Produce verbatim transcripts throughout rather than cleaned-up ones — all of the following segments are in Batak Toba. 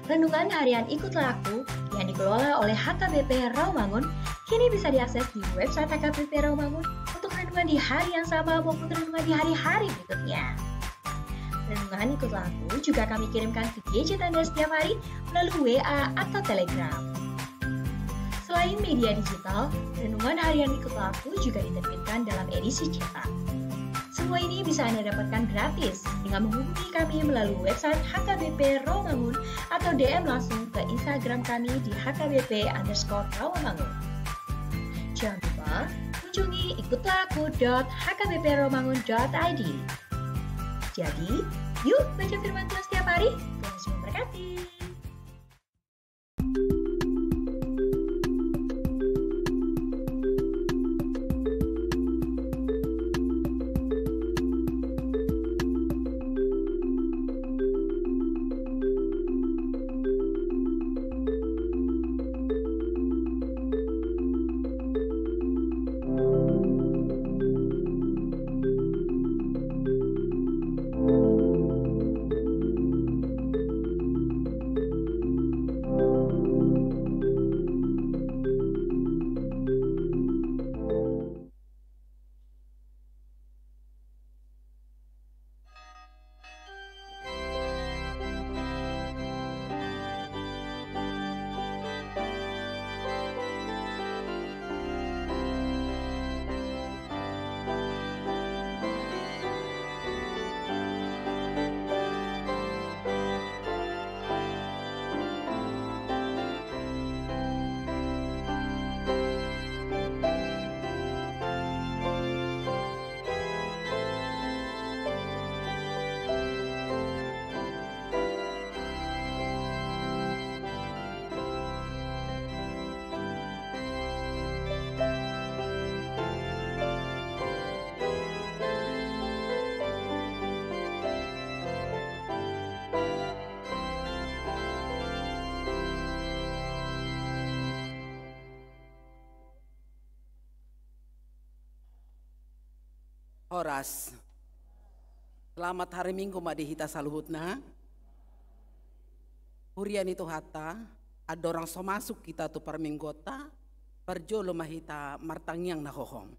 Renungan harian Ikutlah Aku yang dikelola oleh H K B P Rawamangun kini bisa diakses di website H K B P Rawamangun untuk renungan di hari yang sama maupun renungan di hari-hari berikutnya. Renungan Ikutlah Aku juga kami kirimkan ke gadget Anda setiap hari melalui W A atau Telegram. Selain media digital, renungan harian Ikutlah Aku juga diterbitkan dalam edisi cetak. Semua ini bisa Anda dapatkan gratis dengan menghubungi kami melalui website H K B P Rawamangun atau D M langsung ke Instagram kami di H K B P underscore Rawamangun. Jangan lupa kunjungi ikutlah aku dot H K B P rawamangun dot I D. Jadi, yuk baca firman Tuhan setiap hari. Tuhan Yesus memberkati. Horas. Selamat hari Minggu ma di hita saluhutna. Huria ni Tuhanta, andorang so masuk hita tu parmingguonta, parjolo ma hita martangiang na hohom.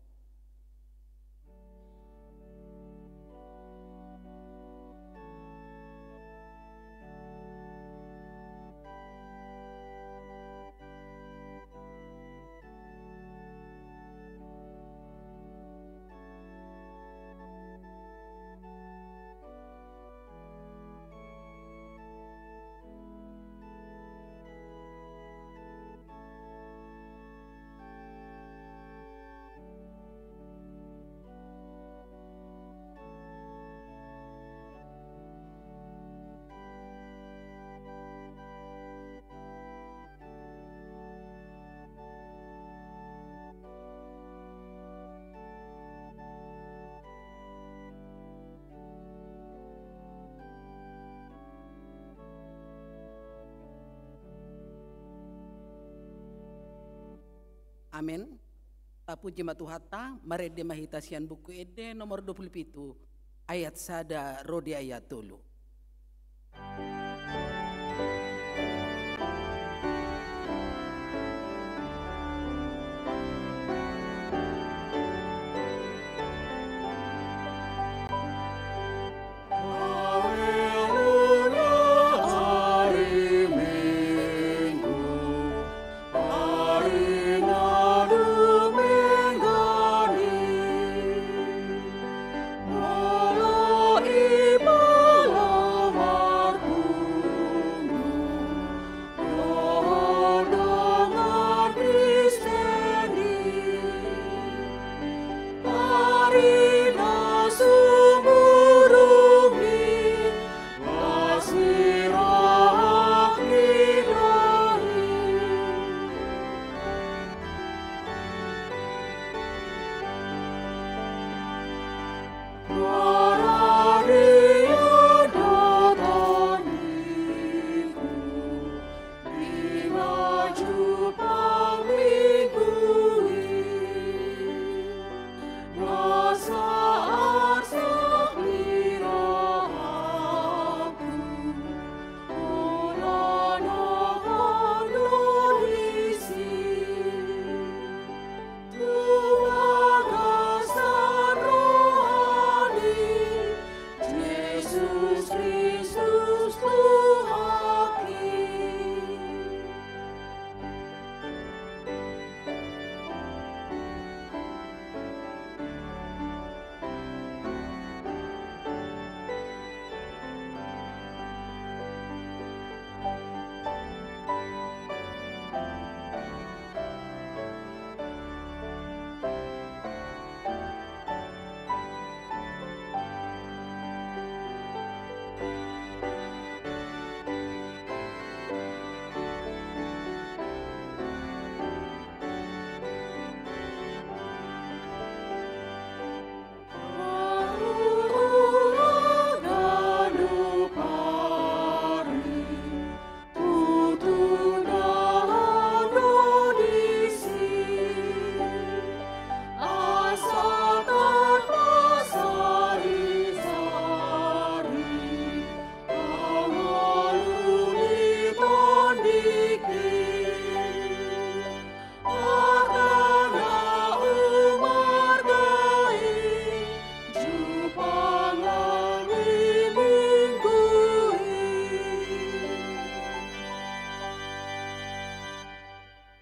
Amen. Tapuji ma Tuhanta, marende ma hita sian Buku Ende nomor dua puluh pitu, ayat sada ro di ayat tolu.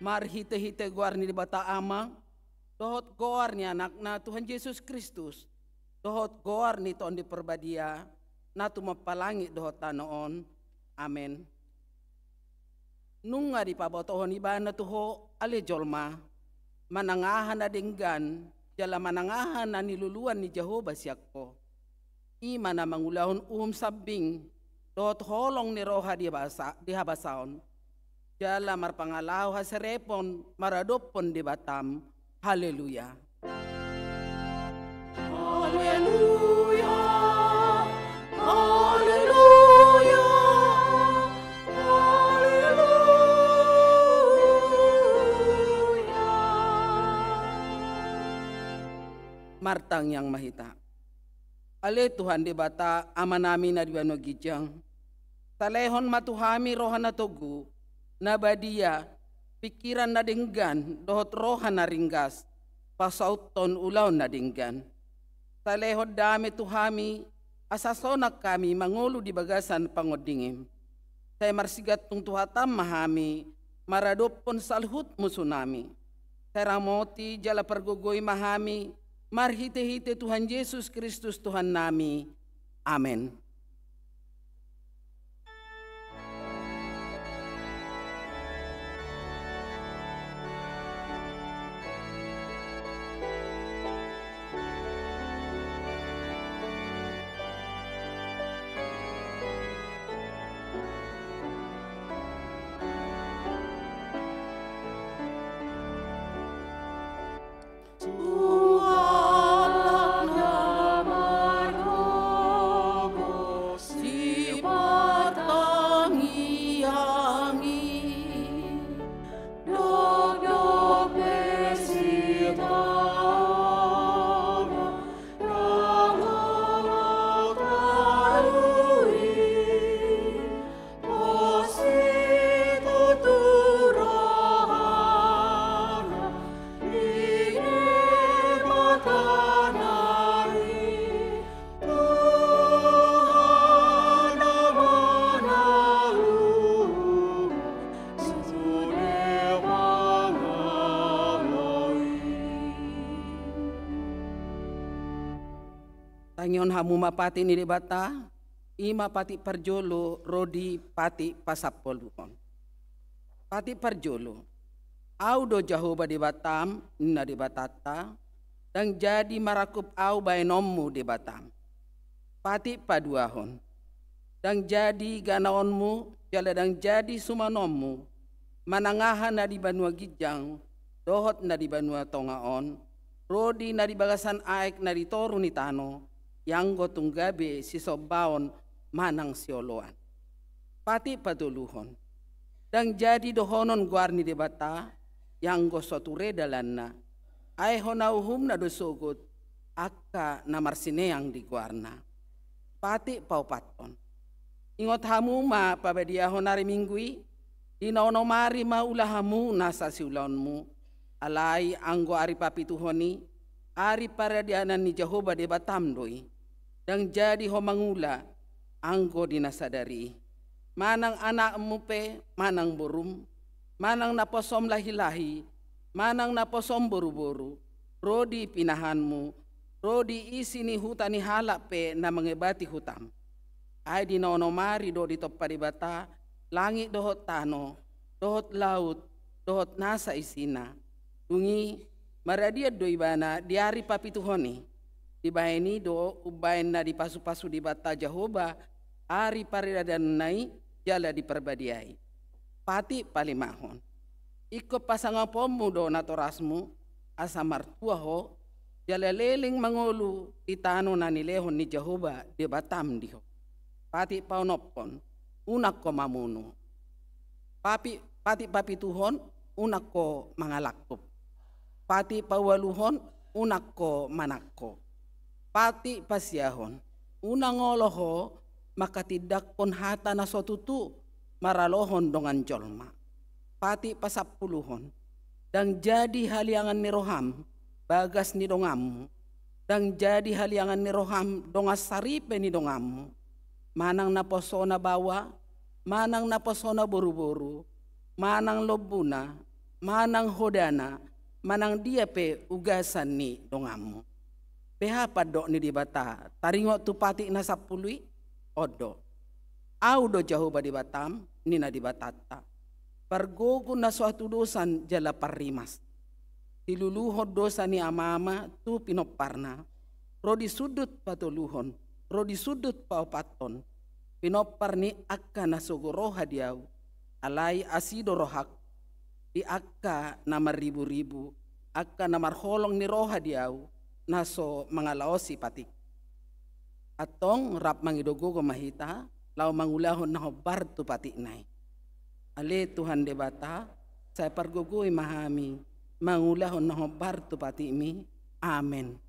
Marhite-hite goar ni Debata Ama, dohot goar ni Anakna Tuhan Jesus Kristus, dohot goar ni Tondi Parbadia, na tumompa langit dohot tano on. Amen. Nunga dipabotohon ibana tu ho, ale jolma, manang aha na denggan jala manang aha na niluluan ni Jahowa sian ho. I ma na mangulahon uhum sambing dohot holong ni roha di basa, di habasaon, jala marpangalaho haserepon maradophon Debatam. Haleluya. Haleluya. Haleluya. Haleluya. Martangiang ma hita. Ale Tuhan Debata, Amanami na di banua ginjang, salehon ma tu hami roha na togu, na badia, pingkiran na denggan dohot roha na ringgas, pasauthon ulaon na denggan. Salehon dame tu hami, asa sonang hami mangolu di bagasan pangondingim. Sai marsigantung tu hatam ma hami maradophon saluhut musunami. Sai ramoti jala pargogoi ma hami marhite-hite Tuhan Jesus Kristus Tuhannami. Amen. Tangihon hamu ma patik ni Debata, i ma patik parjolo ro di patik pasampuluhon. Patik parjolo. Ahu do Jahowa Debatam, ninna Debatanta, ndang jadi marangkup ahu baenonmu Debatam. Patik paduahon. Ndang jadi ganaonmu, jala ndang jadi sumanonmu, manang aha na di banua ginjang, dohot na di banua tonga on, ro di na di bagasan aek na di toru ni tano, ianggo tung gabe sisombaon manang sioloan. Patik patoluhon. Ndang jadi dohonon goar ni Debata, ianggo so ture dalanna. Ai hona uhumna do sogot, angka na marsineang di goarna. Patik paopathon. Ingot hamu ma pabadiahon ari Minggu i, di na onom ari ma ula hamu nasa siulaonmu, alai anggo ari papituhon i, ari paradanan ni Jahowa Debatam do i. Ndang jadi ho mangula, anggo di na sadari i. Manang anakmu pe, manang borum, manang naposom lahi-lahi, manang naposom boru-boru, ro di pinahanmu, ro di isi ni huta ni halak pe na mangebati hutam. Ai di na onom ari do ditompa Debata langit dohot tano, dohot laut, dohot nasa isina. Dung i, maradian do ibana di ari papituhon i. Dibahen i do umbahen na dipasu-pasu Debata Jahowa ari paradanan i jala diparbadiai. Patik palimahon. Ingkon pasangaponmu do natorasmu, asa martua ho, jala leleng mangolu di tano na nilehon ni Jahowa Debatam di ho. Patik paonomhon. Unang ho mamunu. Papi-, patik papituhon, unang ho mangalangkup. Patik paualuhon, unang ho manangko. Patik pasiahon, unang olo ho manghatindanghon hata na so tutu maralohon dongan jolma. Patik pasampuluhon, ndang jadi haliangan ni roham bagas ni donganmu, ndang jadi haliangan ni roham dongan saripe ni donganmu, manang naposona baoa, manang naposona boru-boru, manang lombuna, manang hodana, manang dia pe ugasan ni donganmu. Beha pandok ni Debata taringot tu patik na sampulu i? On do: Ahu do Jahowa Debatam, ninna Debatanta, pargogo na so hatudosan jala parrimas. Siluluhon dosa ni amama tu pinomparna, ro di sundut patoluhon, ro di sundut paopathon, pinompar ni angka na so roha di ahu. Alai asi do rohangku di angka na marriburibu, angka na marholong ni roha di ahu, na so mangalaosi patik. Antong rap mangido gogo ma hita laho mangulahon na hombar tu patikna i. Ale Tuhan Debata, sai pargogoi ma hami mangulahon na hombar tu patikmi. Amen.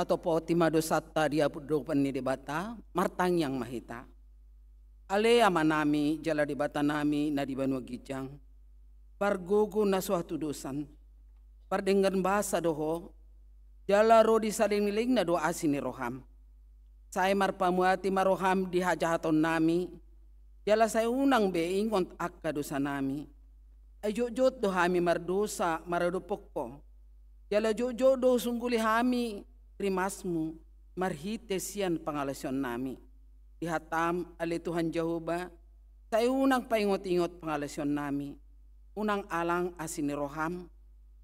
Tatopoti ma dosanta di adopan ni Debata. Martangiang ma hita. Ale Amanami jala Debatanami na di banua ginjang, pargogo na so hatudosan, pardenggan basa do Ho, jala ro di saleleng ni lelengna do asi ni roham. Sai marpamuati ma roham di hajahatonnami, jala sai unang be ingot angka dosanami. Ai jotjot do hami mardosa maradophon Ho, jala jotjot do husungguli hami rimasmu marhite sian pangalaosionnami. Di hatam, ale Tuhan Jahowa, sai unang paingotingot pangalaosionnami, unang alang asi ni roham,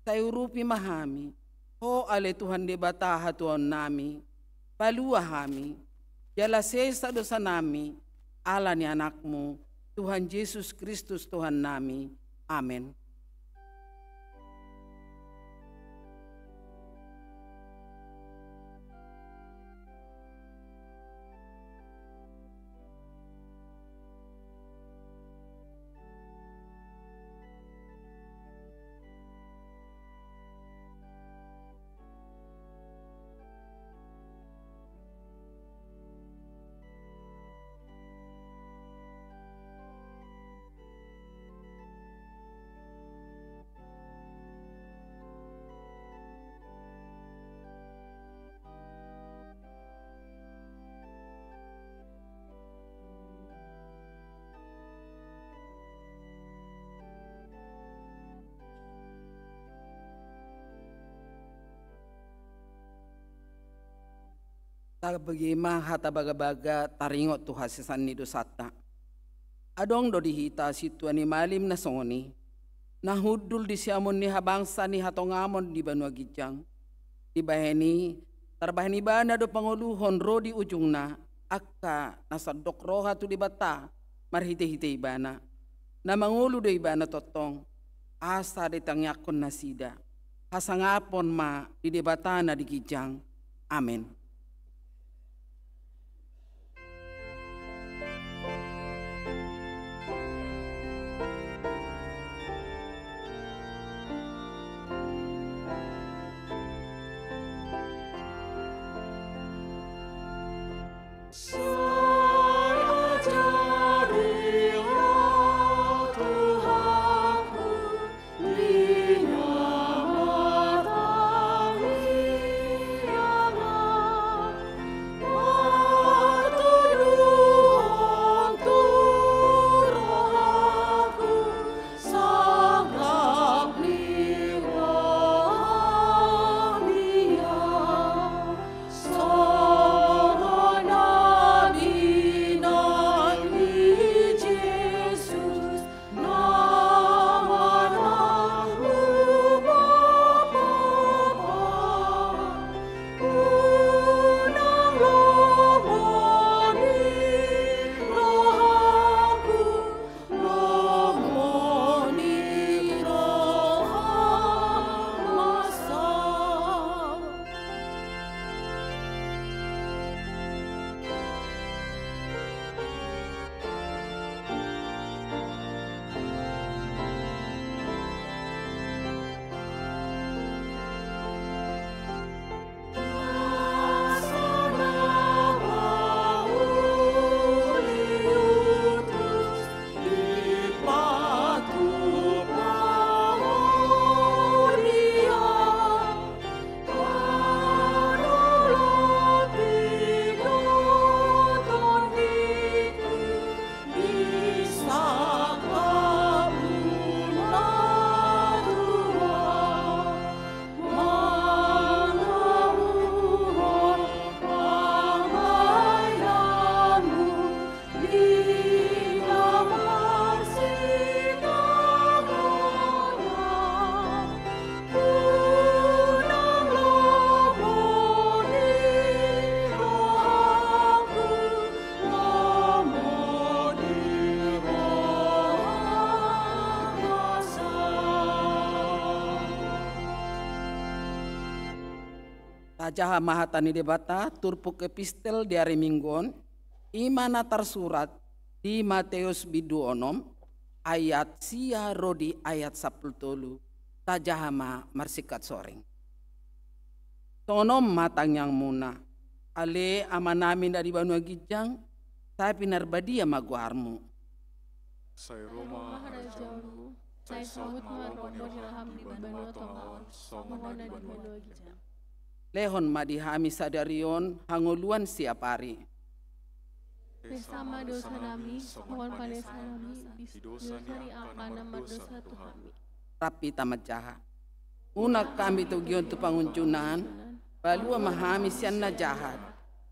sai urupi ma hami. Ho ale Tuhan Debata hatuaonnami, palua hami, jala sesa dosanami, ala ni Anakmu, Tuhan Jesus Kristus Tuhannami. Amen. Tabege ma hata bagabaga taringot tu hasesaan ni dosanta. Adong do di hita sintua ni malim na songon i, na hundul di siamun ni habangsa ni hatongamon di banua ginjang. Dibahen i, tarbahen ibana do pangoluhon ro di ujungna, angka na sandok roha tu Debata marhitehite ibana. Na mangolu do ibana tongtong, asa ditangiangkon nasida. Hasangapon ma di Debata na di ginjang. Amen. Tajaha ma hata ni Debata, turpuk epistel di ari Minggu on, i ma na tarsurat di Mateus bindu onom, ayat sia ro di ayat sampulu tolu. Tajaha ma marsingkat soreng. Songon on ma tangiangmuna, ale Amanami na di banua ginjang, sai pinarbadia ma goarmu. Sai ro ma harajaonmu, sai saut ma rohamu di roham di banua tonga on, songon na di banua ginjang. Lehon ma di hami sadari on hangoluan siapari. Esa ma dosanami, songon panesanami di dosa ni angka na mardosa tu hami. Rap hita manjaha. Unang hami togihon tu pangunjunan, palua ma hami sian na jahat.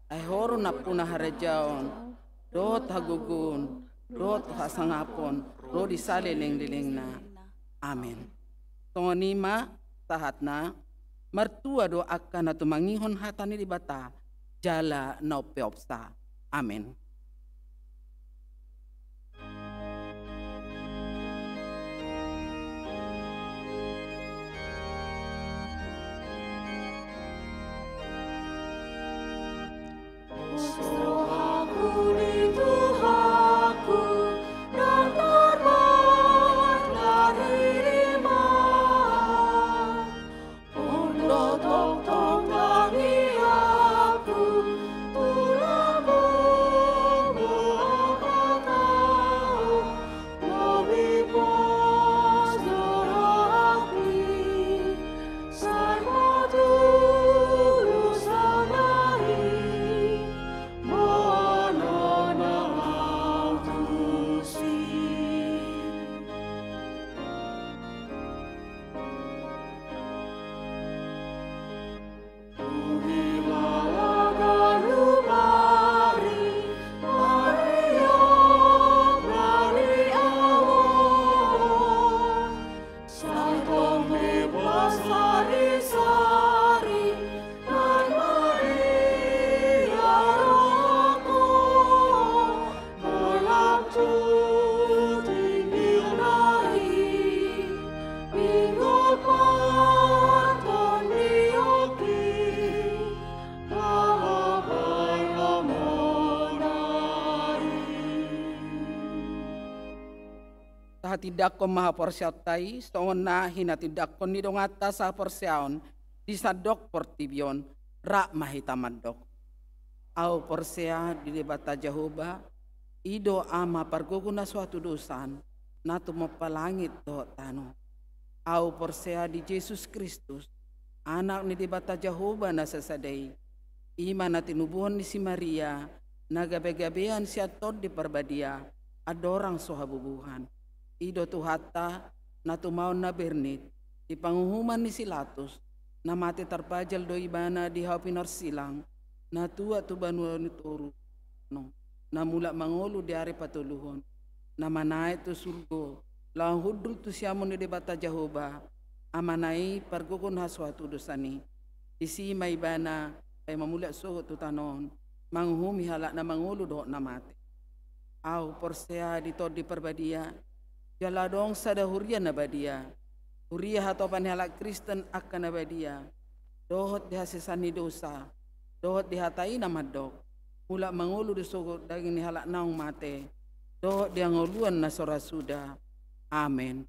Ai Ho do nampuna harajaon, dohot hagogoon, dohot hasangapon, ro di salelenglelengna. Amen. Songon i ma sahatna, martua do angka na tumangihon hata ni Debata, jala na umpeopsa. Amen. Hatindangkon ma haporseaonta i songon na hinatindangkon ni donganta sahaporseaon di sandok portibi on, rap ma hita mandok. Ahu porsea di Debata Jahowa, i do Ama pargogo na so hatudosan, na tumompa langit dohot tano. Ahu porsea di Jesus Kristus, Anak ni Debata Jahowa na sasada i, i ma na tinubuhon ni si Maria, na gabe-gabean sian Tondi Parbadia, andorang so habubuhan. I do Tuhanta, na tumaon na bernit, di panguhuman ni si Latus, na mate tarpajal do ibana di hau pinorsilang, na tuat tu banua ni toru, na mulak mangolu di ari patoluhon, na manaek tu surgo, laho hundul tu siamun ni Debata Jahowa, Amana i pargogo na so hatudosan i. Disi ma ibana, sai mamulak sogot tu tano on, manguhumi halak na mangolu dohot na mate. Ahu porsea di Tondi Parbadia, jala adong sada huria na badia, huria hatopan ni halak Kristen angka na badia, dohot di hasesaan ni dosa, dohot di hata i na mandok, mulak mangolu do sogot daging ni halak naung mate, dohot di hangoluan na so ra suda. Amen.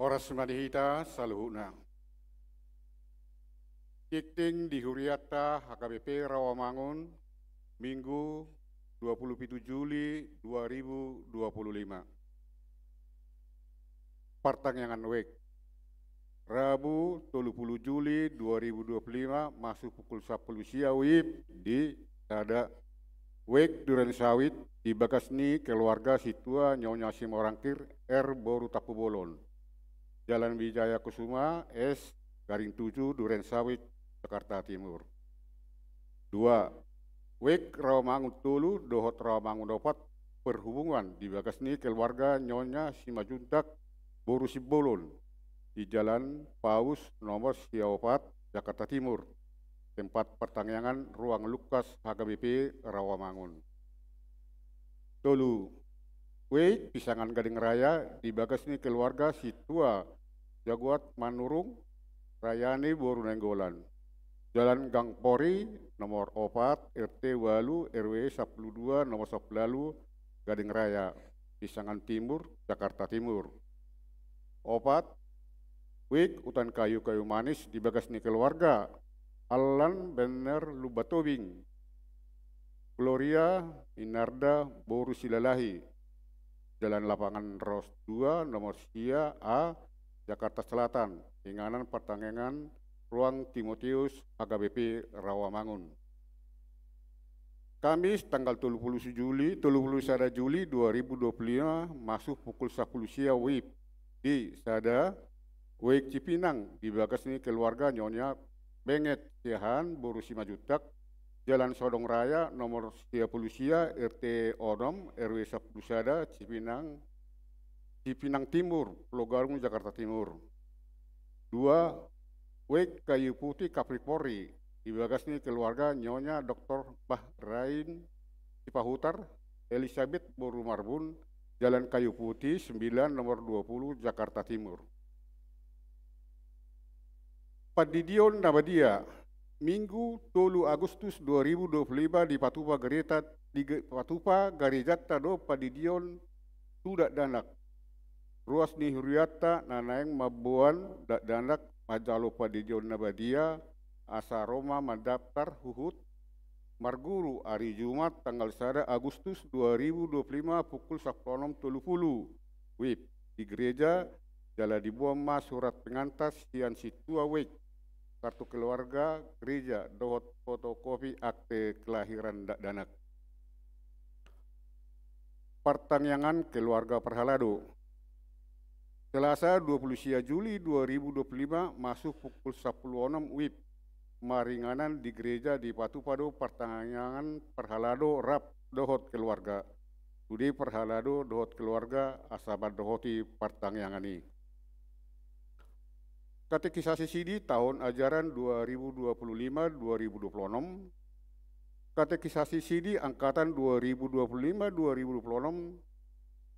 Horas ma di hita saluhutna. Tingting di hurianta H K B P Rawamangun, Minggu, dua puluh pitu Juli dua ribu dua puluh lima. Partangiangan wijk. Rabu, tolu puluh Juli dua ribu dua puluh lima, masuk pukul sampulu sia WIB di sada, wijk Duren Sawit, di bagas ni keluarga sintua Nyonya Simorangkir R boru Tampubolon, Jalan Wijaya Kusuma S, Gading tujuh, Duren Sawit, Jakarta Timur. Dua, wijk Rawamangun tolu dohot Rawamangun opat, perhubungan, di bagas ni keluarga Nyonya Simanjuntak boru Simbolon, di Jalan Paus nomor sia opat, Jakarta Timur. Tempat partangiangan ruang Lukas H K B P Rawamangun. Tolu, wijk Pisangan Gading Raya, di bagas ni keluarga sintua Jagoat Manurung, Rayani boru Nainggolan, Jalan Gangpori nomor opat, R T ualu, R W sampulu dua, nomor sampulu ualu, Gading Raya, Pisangan Timur, Jakarta Timur. Opat, wijk Hutan Kayu Kayu Manis, di bagas ni keluarga Allan Benner Lumban Tobing, Gloria Inarda boru Silalahi, Jalan Lapangan Raos dua, nomor sia A, Jakarta Selatan, inganan partangiangan ruang Timotius H K B P Rawamangun. Kamis, tanggal tolu puluh Juli, tolu puluh sada Juli dua ribu dua puluh lima, masuk pukul sampulu sia WIB di sada, wijk Cipinang, di bagas ni keluarga Nyonya Benget Siahaan boru Simanjuntak, Jalan Sodong Raya nomor sia puluh sia, R T onom, R W sampulu sada, Cipinang, Cipinang Timur, Pulo Gadung, Jakarta Timur. Dua, wijk Kayu Putih Kapling Pori, di bagas ni keluarga Nyonya Doktor Bahrain Sipahutar, Elisabet boru Marbun, Jalan Kayu Putih sembilan, nomor dua puluh, Jakarta Timur. Pandidion na badia. Minggu, tolu Agustus dua ribu dua puluh lima, dipatupa gareta, di ge-, patupa garejanta do pandidion tu dakdanak. Ruas ni hurianta na naeng mamboan dakdanak manjalo pandidion na badia, asa ro ma mandaptar huhut marguru, ari Jumat tanggal sada Agustus dua ribu dua puluh lima, pukul sampulu onom tolu puluh WIB di gereja, jala diboan ma surat pengantar sian sintua wijk, kartu keluarga gereja, dohot fotokopi akte kelahiran dakdanak. Partangiangan keluarga parhalado. Selasa, dua puluh sia Juli dua ribu dua puluh lima, masuk pukul sampulu onom WIB, maringanan di gereja, dipatupa do partangiangan parhalado rap dohot keluarga. Sude parhalado dohot keluarga asa mandohoti partangiangan i. Katekisasi sidi taon ajaran dua ribu dua puluh lima dua ribu dua puluh onom. Katekisasi sidi angkatan dua ribu dua puluh lima dua ribu dua puluh onom,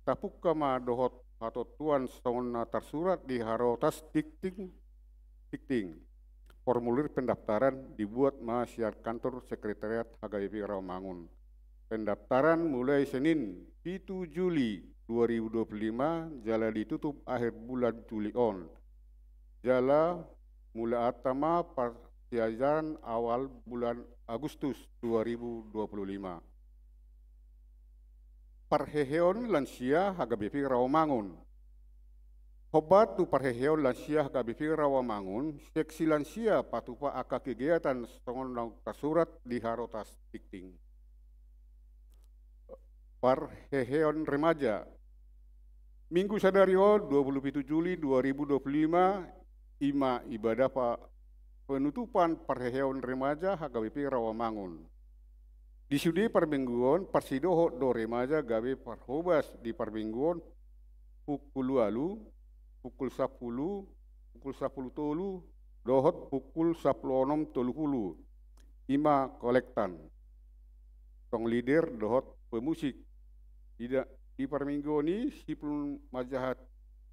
tapungka ma dohot hatontuan songon na tarsurat di harotas tingting, tingting. Formulir pendaftaran dibuat ma sian kantor sekretariat H K B P Rawamangun. Pendaftaran mulai Senin, pitu Juli dua ribu dua puluh lima, jala ditutup akhir bulan Juli on. Jala mulaanta ma parsiajaran awal bulan Agustus dua ribu dua puluh lima. Parheheon lansia H K B P Rawamangun. Hombar tu parheheon lansia H K B P Rawamangun, seksi lansia patupa angka kegiatan songon na tarsurat di harotas tingting. Parheheon remaja. Minggu sadari on, dua puluh pitu Juli dua ribu dua puluh lima, i ma ibadah pa-, penutupan parheheon remaja H K B P Rawamangun. Di sude parmingguon, parsidohot do remaja gabe parhobas di parmingguon pukul ualu, pukul sampulu, pukul sampulu tolu, dohot pukul sampulu onom tolu puluh. I ma kolektan, song leader dohot pemusik. Di da-, di parmingguon i, simpul manjaha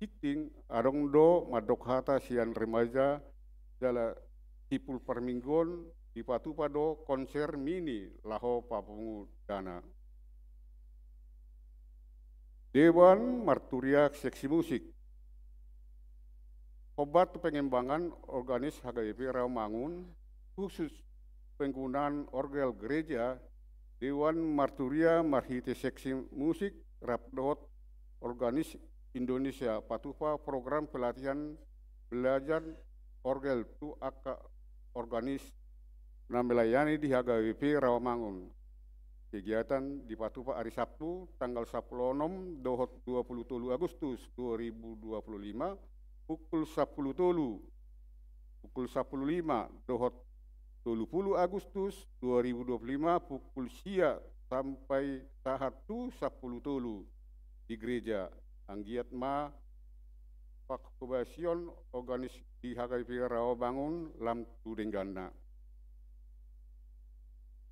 tingting, adong do mandok hata sian remaja, jala simpul parmingguon dipatupa do konser mini laho papungu dana. Dewan marturia seksi musik. Obat tu pengembangan organis H K B P Rawamangun, khusus penggunaan orgel gereja, Dewan Marturia marhite seksi musik rap dohot organis Indonesia patupa program pelatihan belajar orgel tu angka organis na melayani di H K B P Rawamangun. Kegiatan dipatupa ari Sabtu tanggal sampulu onom dohot dua pulu tolu Agustus dua ribu dua pulu lima, pukul sampulu tolu, pukul sampulu lima dohot tolu pulu Agustus dua ribu dua pulu lima, pukul sia sampai sahat tu sampulu tolu di gereja. Anggiat ma panghobasion organis di H K B P Rawamangun lam tu dengganna.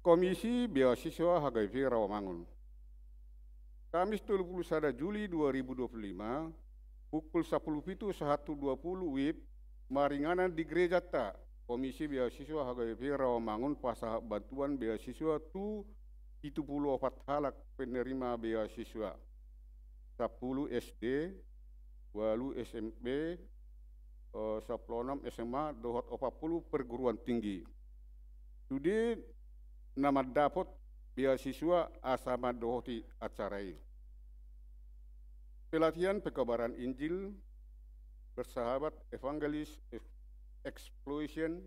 Komisi Beasiswa H K B P Rawamangun. Kamis tolu pulu sada Juli dua ribu dua pulu lima, pukul sampulu pitu sahat tu dua pulu WIB, maringanan di gerejanta, Komisi Beasiswa H K B P Rawamangun pasahat bantuan beasiswa tu pitu pulu opat halak penerima beasiswa, sampulu S D, ualu S M P, eh, sampulu onom S M A, dohot opat pulu perguruan tinggi. Sude na mandapot beasiswa asa mandohoti acara i. Pelatihan pekabaran Injil bersahabat, Evangelis Ex-, Explosion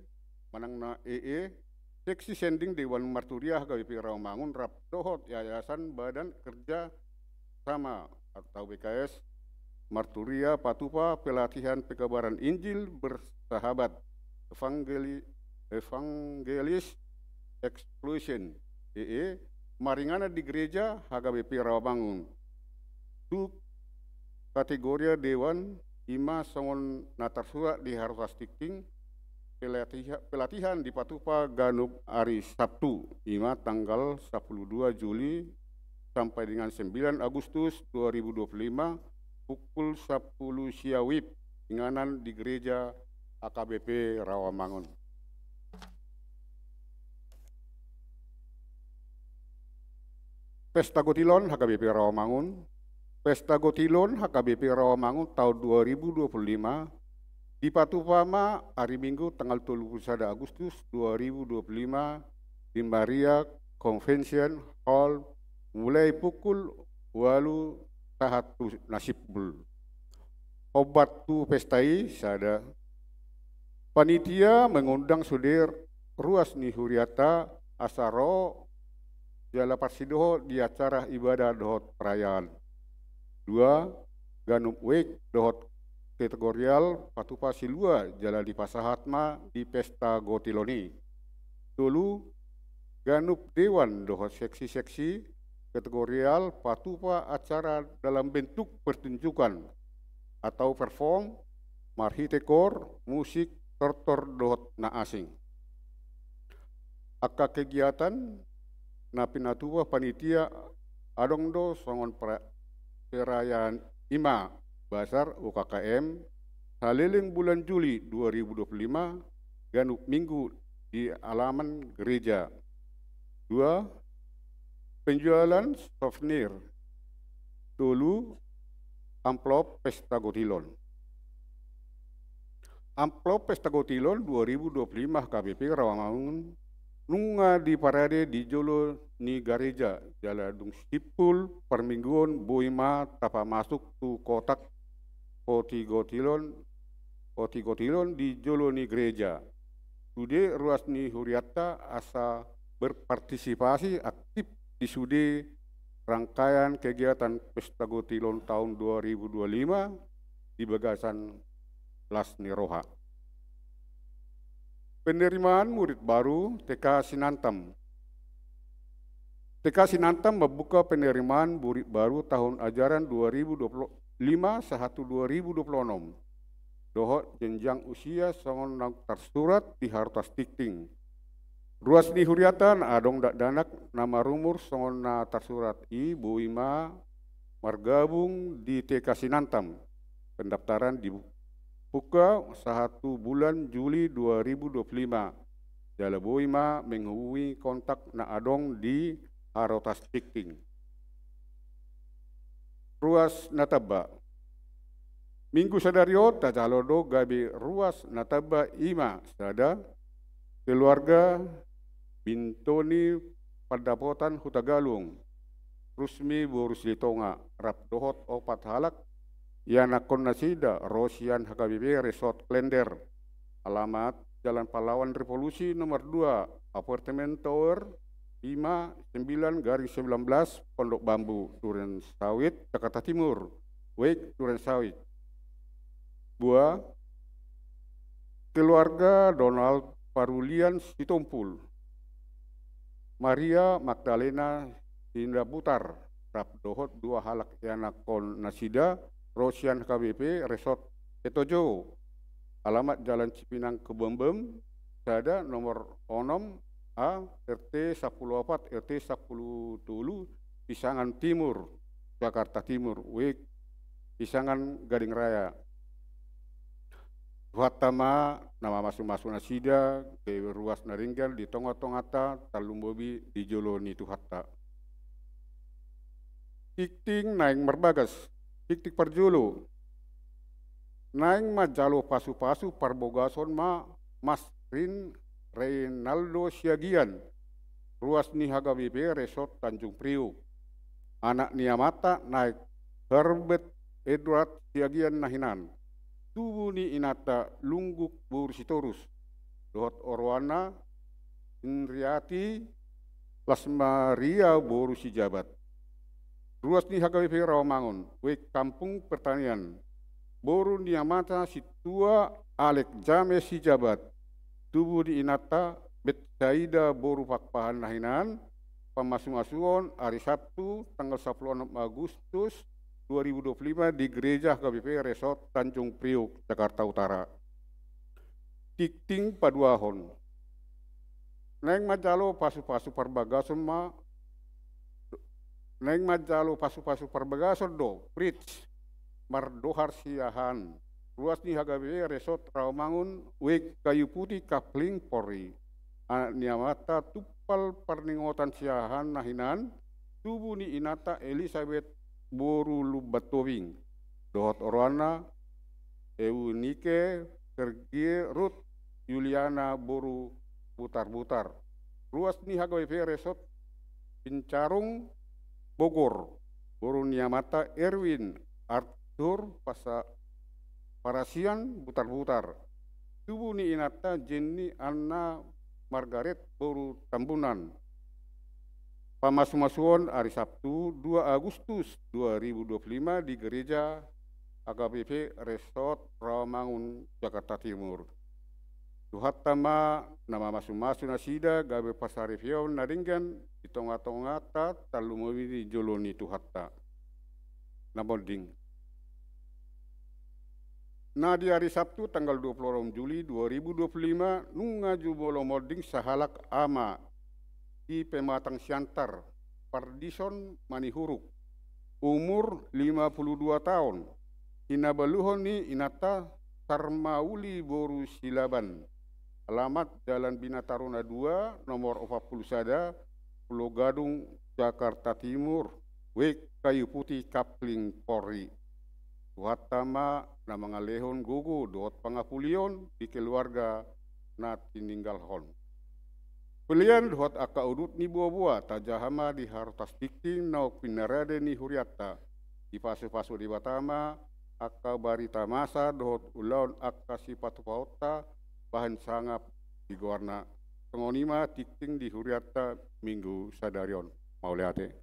manang na E E, seksi sending Dewan Marturia H K B P Rawamangun rap dohot Yayasan Badan Kerja Sama atau B K S Marturia patupa pelatihan pekabaran Injil bersahabat, Evangeli-, Evangelis Explosion, E E, maringanan di gereja H K B P Rawamangun. Tu kategoria dewan, ima songon na tarsurat di Harotas Tingting, pelatiha-, pelatihan dipatupa ganup ari Sabtu, ima tanggal sampulu dua Juli sampai dengan sembilan Agustus dua ribu dua puluh lima, pukul sampulu sia WIB, inganan di gereja H K B P Rawamangun. Pesta Gotilon H K B P Rawamangun. Pesta Gotilon H K B P Rawamangun tahun dua ribu dua puluh lima dipatupa ma ari Minggu tanggal tolu pulu sada Agustus dua ribu dua puluh lima di Maria Convention Hall mulai pukul ualu sahat tu na simpul. Hombar tu pesta i sada. Panitia mengundang sude ruas ni hurianta asa ro jala parsidohot di acara ibadah dohot perayaan. Dua, ganup wijk dohot kategorial patupa silua jala dipasahat ma di Pesta Gotilon i. Tolu, ganup dewan dohot seksi-seksi kategorial patupa acara dalam bentuk pertunjukan atau perform marhite kor, musik, tortor dohot na asing. Angka kegiatan na pinatupa panitia adong do songon pra-, perayaan ima basar U K K M, saleleng bulan Juli dua ribu dua puluh lima, ganup Minggu di alaman gereja. Dua, penjualan souvenir. Tolu, amplop Pesta Gotilon. Amplop Pesta Gotilon dua ribu dua puluh lima H K B P Rawamangun nunga diparade di jolo ni gareja, jala dung simpul parmingguon boi ma tapamasuk tu kotak poti gotilon, poti gotilon di jolo ni gereja. Sude ruas ni hurianta asa berpartisipasi aktif di sude rangkaian kegiatan Pesta Gotilon tahun dua ribu dua puluh lima di bagasan las ni roha. Penerimaan murid baru T K Sinantam. T K Sinantam membuka penerimaan murid baru tahun ajaran dua ribu dua puluh lima sahat tu dua ribu dua puluh enam dohot jenjang usia songon na tarsurat di Harotas Tingting. Ruas ni hurianta na adong dakdanak na marumur songon na tarsurat i boi ma margabung di T K Sinantam. Pendaftaran dibuka sahat tu bulan Juli dua ribu dua puluh lima. Jala boi ma menghubungi kontak na adong di Harotas Tingting. Ruas na tamba. Minggu sadari on tajalo do gabe ruas na tamba, i ma sada, keluarga Bintoni Pandapotan Hutagalung, Rusmi boru Silitonga, rap dohot opat halak ianakhon nasida, ro sian H K B P Resort Klender, alamat Jalan Pahlawan Revolusi nomor dua, apartemen tower lima, sembilan garis sembilan belas, Pondok Bambu, Duren Sawit, Jakarta Timur. Wijk Duren Sawit. Dua, keluarga Donald Parulian Sitompul, Maria Magdalena Sidabutar, rap dohot dua halak ianakhon nasida, ro sian H K B P Resort Petojo, alamat Jalan Cipinang Kebonbon sada, nomor onom A, R T sampulu opat, R T sampulu tolu, Pisangan Timur, Jakarta Timur, Wijk Pisangan, Gading Raya. Tuhanta ma na mamasumasu nasida gabe ruas na denggan di tongatonganta, tarlumobi di jolo ni Tuhanta. Tingting naeng marbagas. Tingting parjolo. Naeng manjalo pasupasu parbagason ma Mas Rin Reynaldo Siagian, ruas ni H K B P Resort Tanjung Priuk. Anak ni amanta naeng Herbert Edward Siagian na hinan. Tubu ni inanta Lungguk boru Sitorus. Dohot oroanna Indriati Lasmaria boru Sijabat. Ruas ni H K B P Rawamangun, Wijk Kampung Pertanian. Boru ni amanta sintua Alek James Sijabat. Tubu ni inanta Betsaida boru Pakpahan na hinan. Pamasumasuon ari Sabtu tanggal sampulu onom Agustus dua ribu dua puluh lima di Gereja H K B P Resort Tanjung Priuk, Jakarta Utara. Tingting paduahon. Naeng manjalo pasupasu parbagason ma, naeng manjalo pasupasu parbagason do Fritz Mardohar Siahaan, ruas ni H K B P Resort Rawamangun, Wijk Kayu Putih, Kapling, Polri. Anak ni amanta Tumpal Parningotan Siahaan na hinan, tubu ni inanta Elisabet boru Lumban Tobing, dohot oroanna Eunike Sergie Ruth Yuliana boru Butarbutar. Ruas ni H K B P Resort Bincarung, Bogor. Boru ni amanta Erwin Arthur Pasa-, Parasian Butarbutar. Tubu ni inanta Jenny Anna Margaret boru Tambunan. Pamasumasuon ari Sabtu dua Agustus dua ribu dua puluh lima di Gereja H K B P Resort Rawamangun, Jakarta Timur. Tuhanta ma na mamasumasu nasida gabe parsaripeon na denggan di tongatonganta, tarlumobi di jolo ni Tuhanta. Na monding. Na di ari Sabtu tanggal dua puluh onom Juli dua ribu dua puluh lima, nunga jumolo monding sahalak ama di Pematang Siantar, Pardison Manihuruk, umur lima puluh dua taon, hinabaluhon ni inanta Sarmauli boru Silaban, alamat Jalan Bina Taruna dua, nomor opat pulu sada, Pulo Gadung, Jakarta Timur, Wijk Kayu Putih, Kapling, Polri. Tuhanta ma na mangalehon gogo dohot pangapulion di keluarga na tininggalhon. Pelean dohot angka udut ni boaboa tajaha ma di harotas tingting naung pinarade ni hurianta. Dipasupasu Debata ma angka barita masa dohot ulaon angka sipatupaonta bahen sangap di goarna. Songon i ma tingting di hurianta minggu sadari on. Mauliate.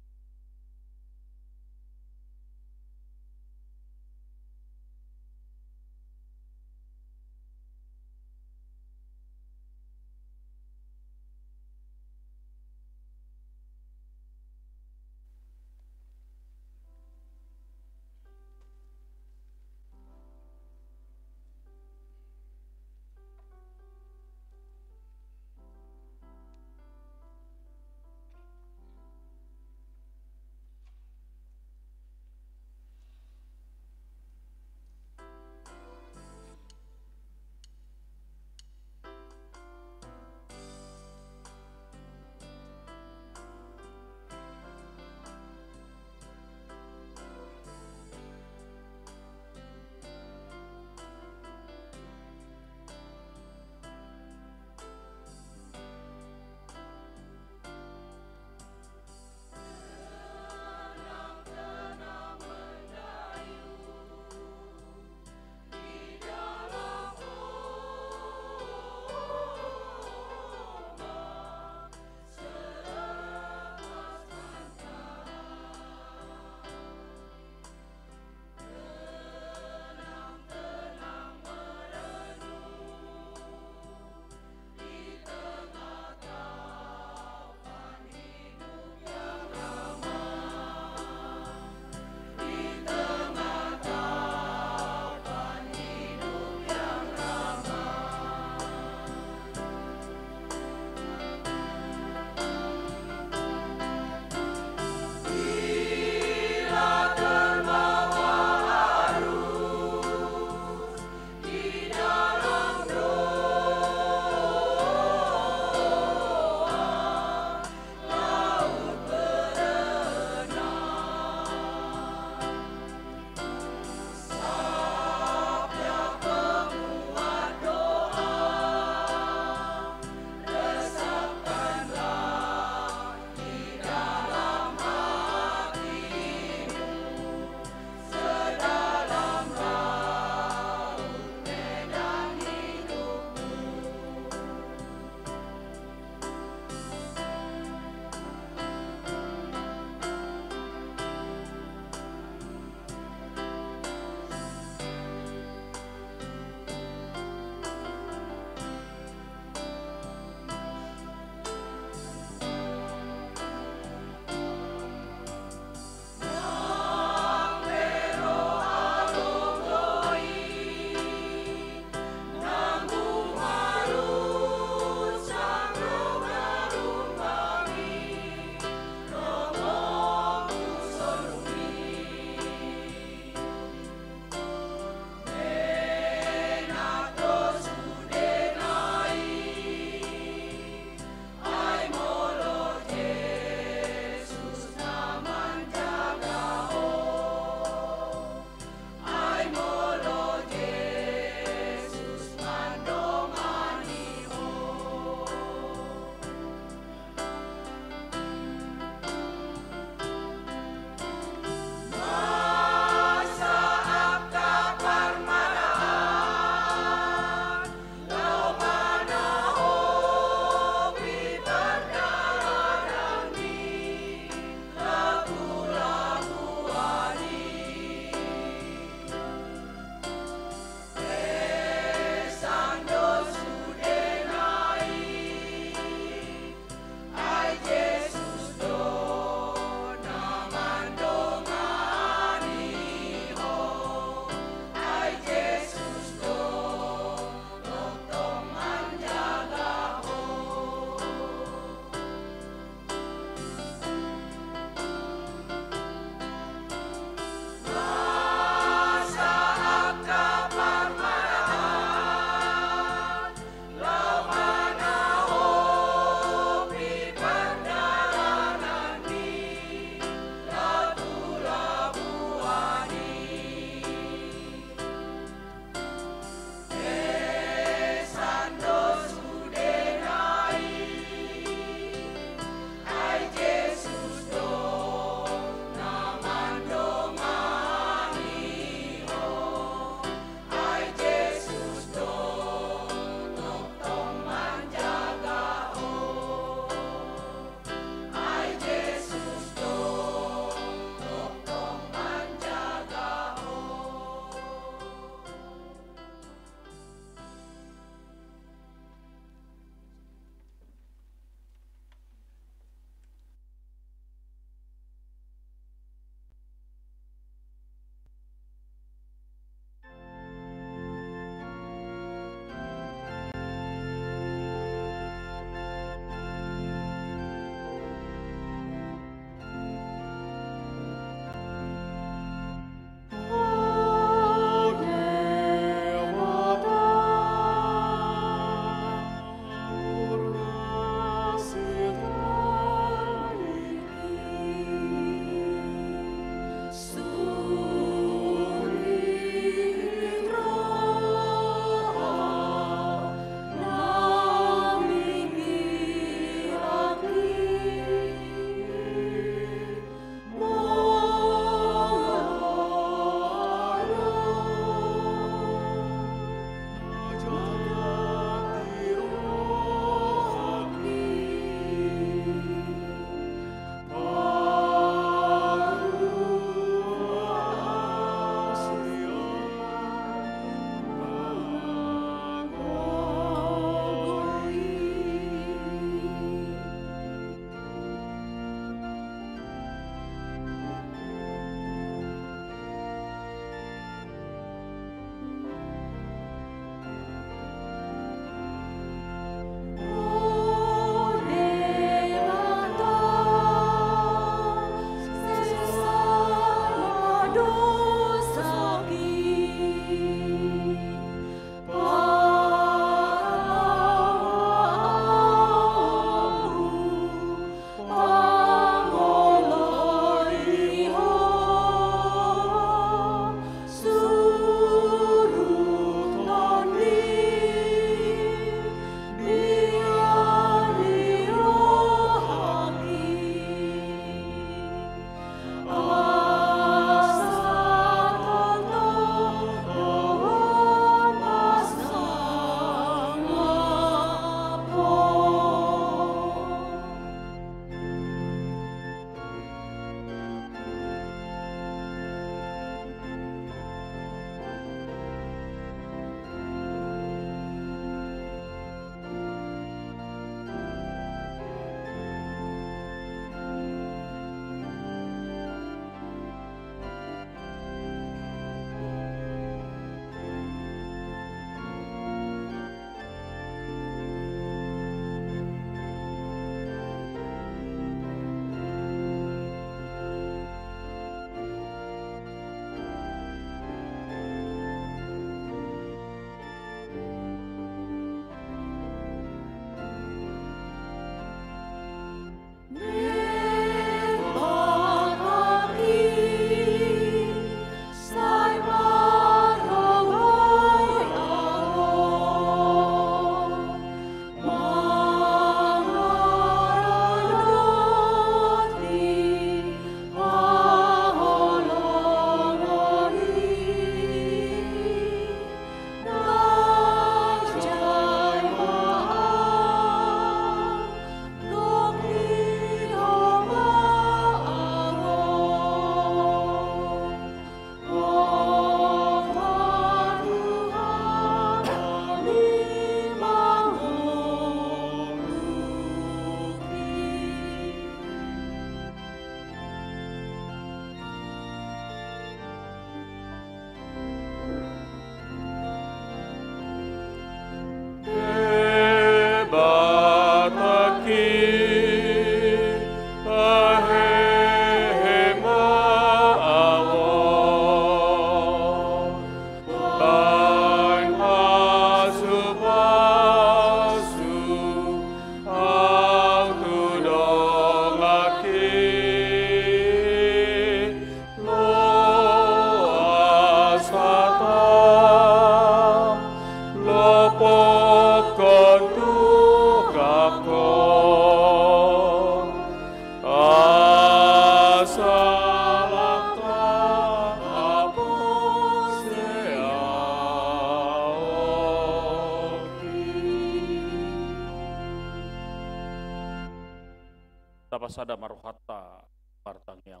Tapasada ma rohanta martangiang.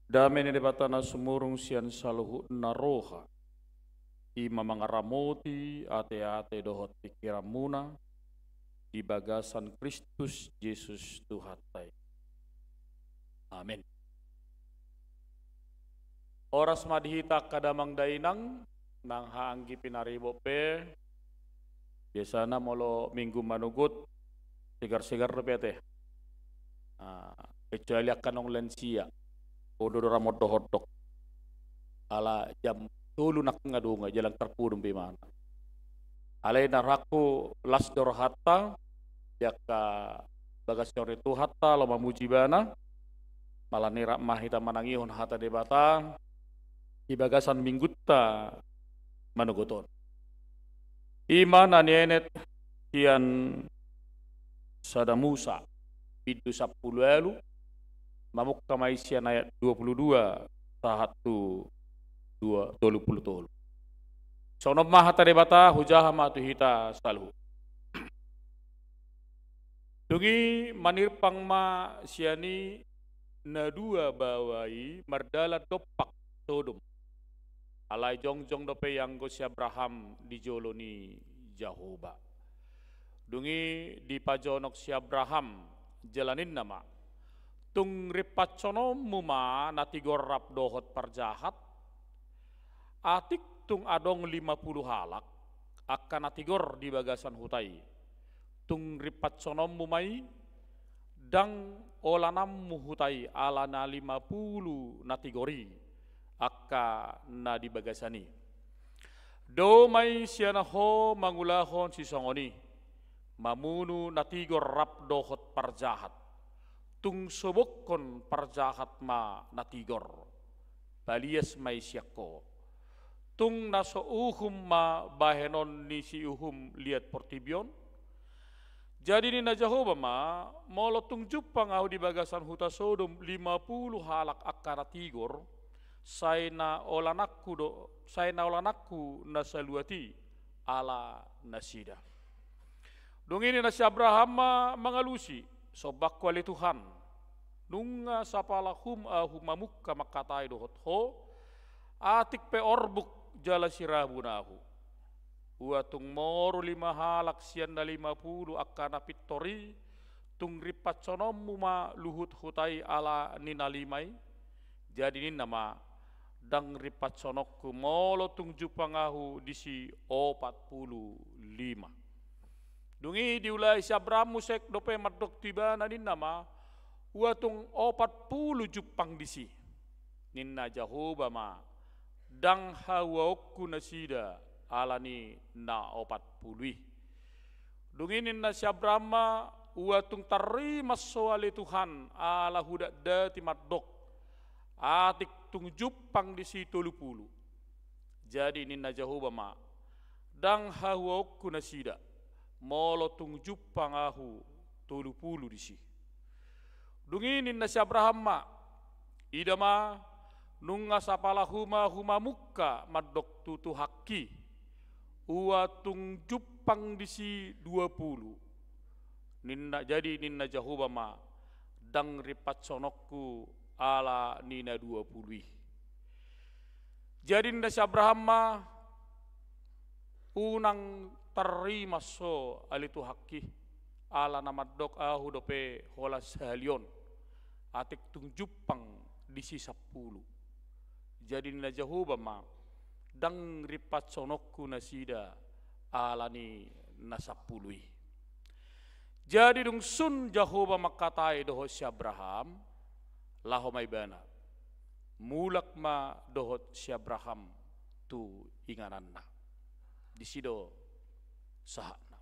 Dame ni Debata na sumurung sian saluhutna roha, i ma mangaramoti ateate dohot pingkiranmuna di bagasan Kristus Jesus Tuhanta i. Amen. Horas ma di hita angka damang dainang, nang haha anggi pinaribot pe. Biasana molo minggu manogot, segar-segar dope ate. Ah, kecuali angka naung lansia, podo do ra mondok-ondok. Ala jam tolu nangkin nga dongan, jala tarpudun pe imana. Alai na rohangku las do rohanta, di angka bagasan ni Tuhanta, laho mamuji Ibana, manang rap ma hita manangihon hata Debata, di bagasan minggunta manogot on. I ma na nienet sian Sada Musa, bindu sampulu ualu, mamungka ma i sian ayat dua pulu dua, sahat tu dua, tolu pulu tolu. Songon on ma hata Debata, hujaha ma tu hita saluhut. Dung i manirpang ma sian i na dua baoa i mardalan dompak Sodom. Alai jongjong dope i anggo si Abraham di jolo ni Jahowa. Dung i dipajonok si Abraham, jala ninna ma: Tung rimpashononmu ma na tigor rap dohot parjahat? Atik tung adong lima pulu halak angka na tigor di bagasan huta i, tung rimpashononmu ma i? Ndang olananmu huta i ala na lima pulu na tigor i angka na di bagasan i. Dao ma i sian ho mangulahon sisongon i, mamunu na tigor rap dohot parjahat. Tung sobokhon parjahat ma na tigor, palias ma i sian ho. Tung na so uhum ma bahenon ni siuhum liat portibi on? Jadi ninna Jahowa ma: Molo tung jumpang ahu di bagasan huta Sodom lima pulu halak angka na tigor, sai na olananku do, sai na olananku na saluat i ala nasida. Dung i ninna si Abraham ma mangalusi: Somba Ho ale Tuhan, nunga sapala hum ahu mamungka mangkatai dohot ho, atik pe orbuk jala sirabun ahu. Ua tung moru lima halak sian na lima pulu angka na pintor i, tung rimpashononmu ma luhut huta i ala ni na lima i? Jadi ninna ma: Ndang rimpashononku molo tung jumpang ahu disi opat pulu lima. Dung i diulahi si Abraham muse dope mandok tu ibana, ninna ma: Ua tung opat pulu jumpang disi. Ninna Jahowa ma: Ndang hauaonku nasida ala ni na opat pulu i. Dung i ninna si Abraham ma: Ua tung tarrimas ho ale Tuhan, ala hudatdati mandok, atik tung jumpang disi tolu pulu. Jadi ninna Jahowa ma: Ndang hauaonku nasida, molo tung jumpang ahu tolu pulu disi. Dung i ninna si Abraham ma: Ida ma, nunga sapala hum ahu mamungka mandok tu Tuhanki, ua tung jumpang disi dua pulu. Ninna, jadi ninna Jahowa ma: Ndang rimpashononku ala ni na dua pulu i. Jadi ninna si Abraham ma: Unang tarrimas ho ale Tuhanki, ala na mandok ahu dope holan sahali on, atik tung jumpang disi sampulu. Jadi ninna Jahowa ma: Ndang rimpashononku nasida ala ni na sampulu i. Jadi dung sun Jahowa mangkatai dohot si Abraham, laho ma ibana. Mulak ma dohot si Abraham tu ingananna. Disi do sahatna.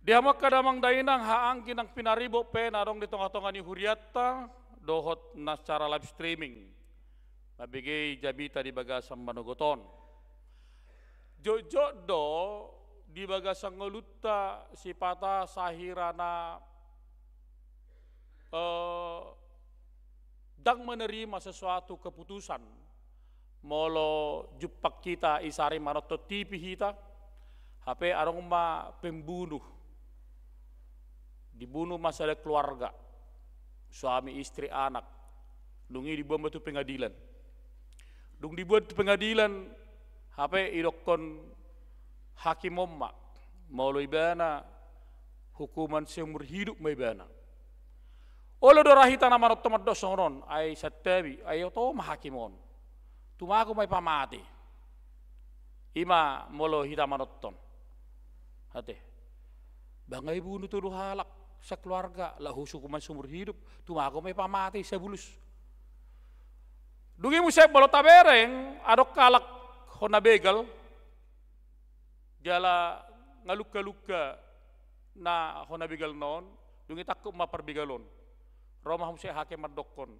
Di hamu angka damang dainang, haha anggi nang pinaribot pe na adong di tongatonga ni hurianta, dohot na secara live streaming mambege jamita di bagasan manogot on. Jotjot do di bagasan ngolunta sipata sahira na, eh, ndang menerima sesuatu keputusan, molo jumpang hita isari manonton T V hita, hape adong ma pembunuh, Dibunu ma sada keluarga, suami, istri, anak. Dung i diboan ma tu pengadilan. Dung diboan tu pengadilan, hape idokkon hakim on ma, molo ibana hukuman seumur hidup ma ibana. Olo do ra hita na manonton mandok songon on, ai santabi, ai oto ma hakim on. Tumagon ma i pamate. I ma molo hita manonton. Ate. Ba nga ibunu tolu halak sakeluarga, laho hukuman seumur hidup, tumagon ma i pamate, sabulus. Dung i muse molo tabereng, adong halak hona begal, jala ngalungka-lungka na hona begalna on, dung i tangkup ma parbegal on. Ro ma muse hakim mandokkon,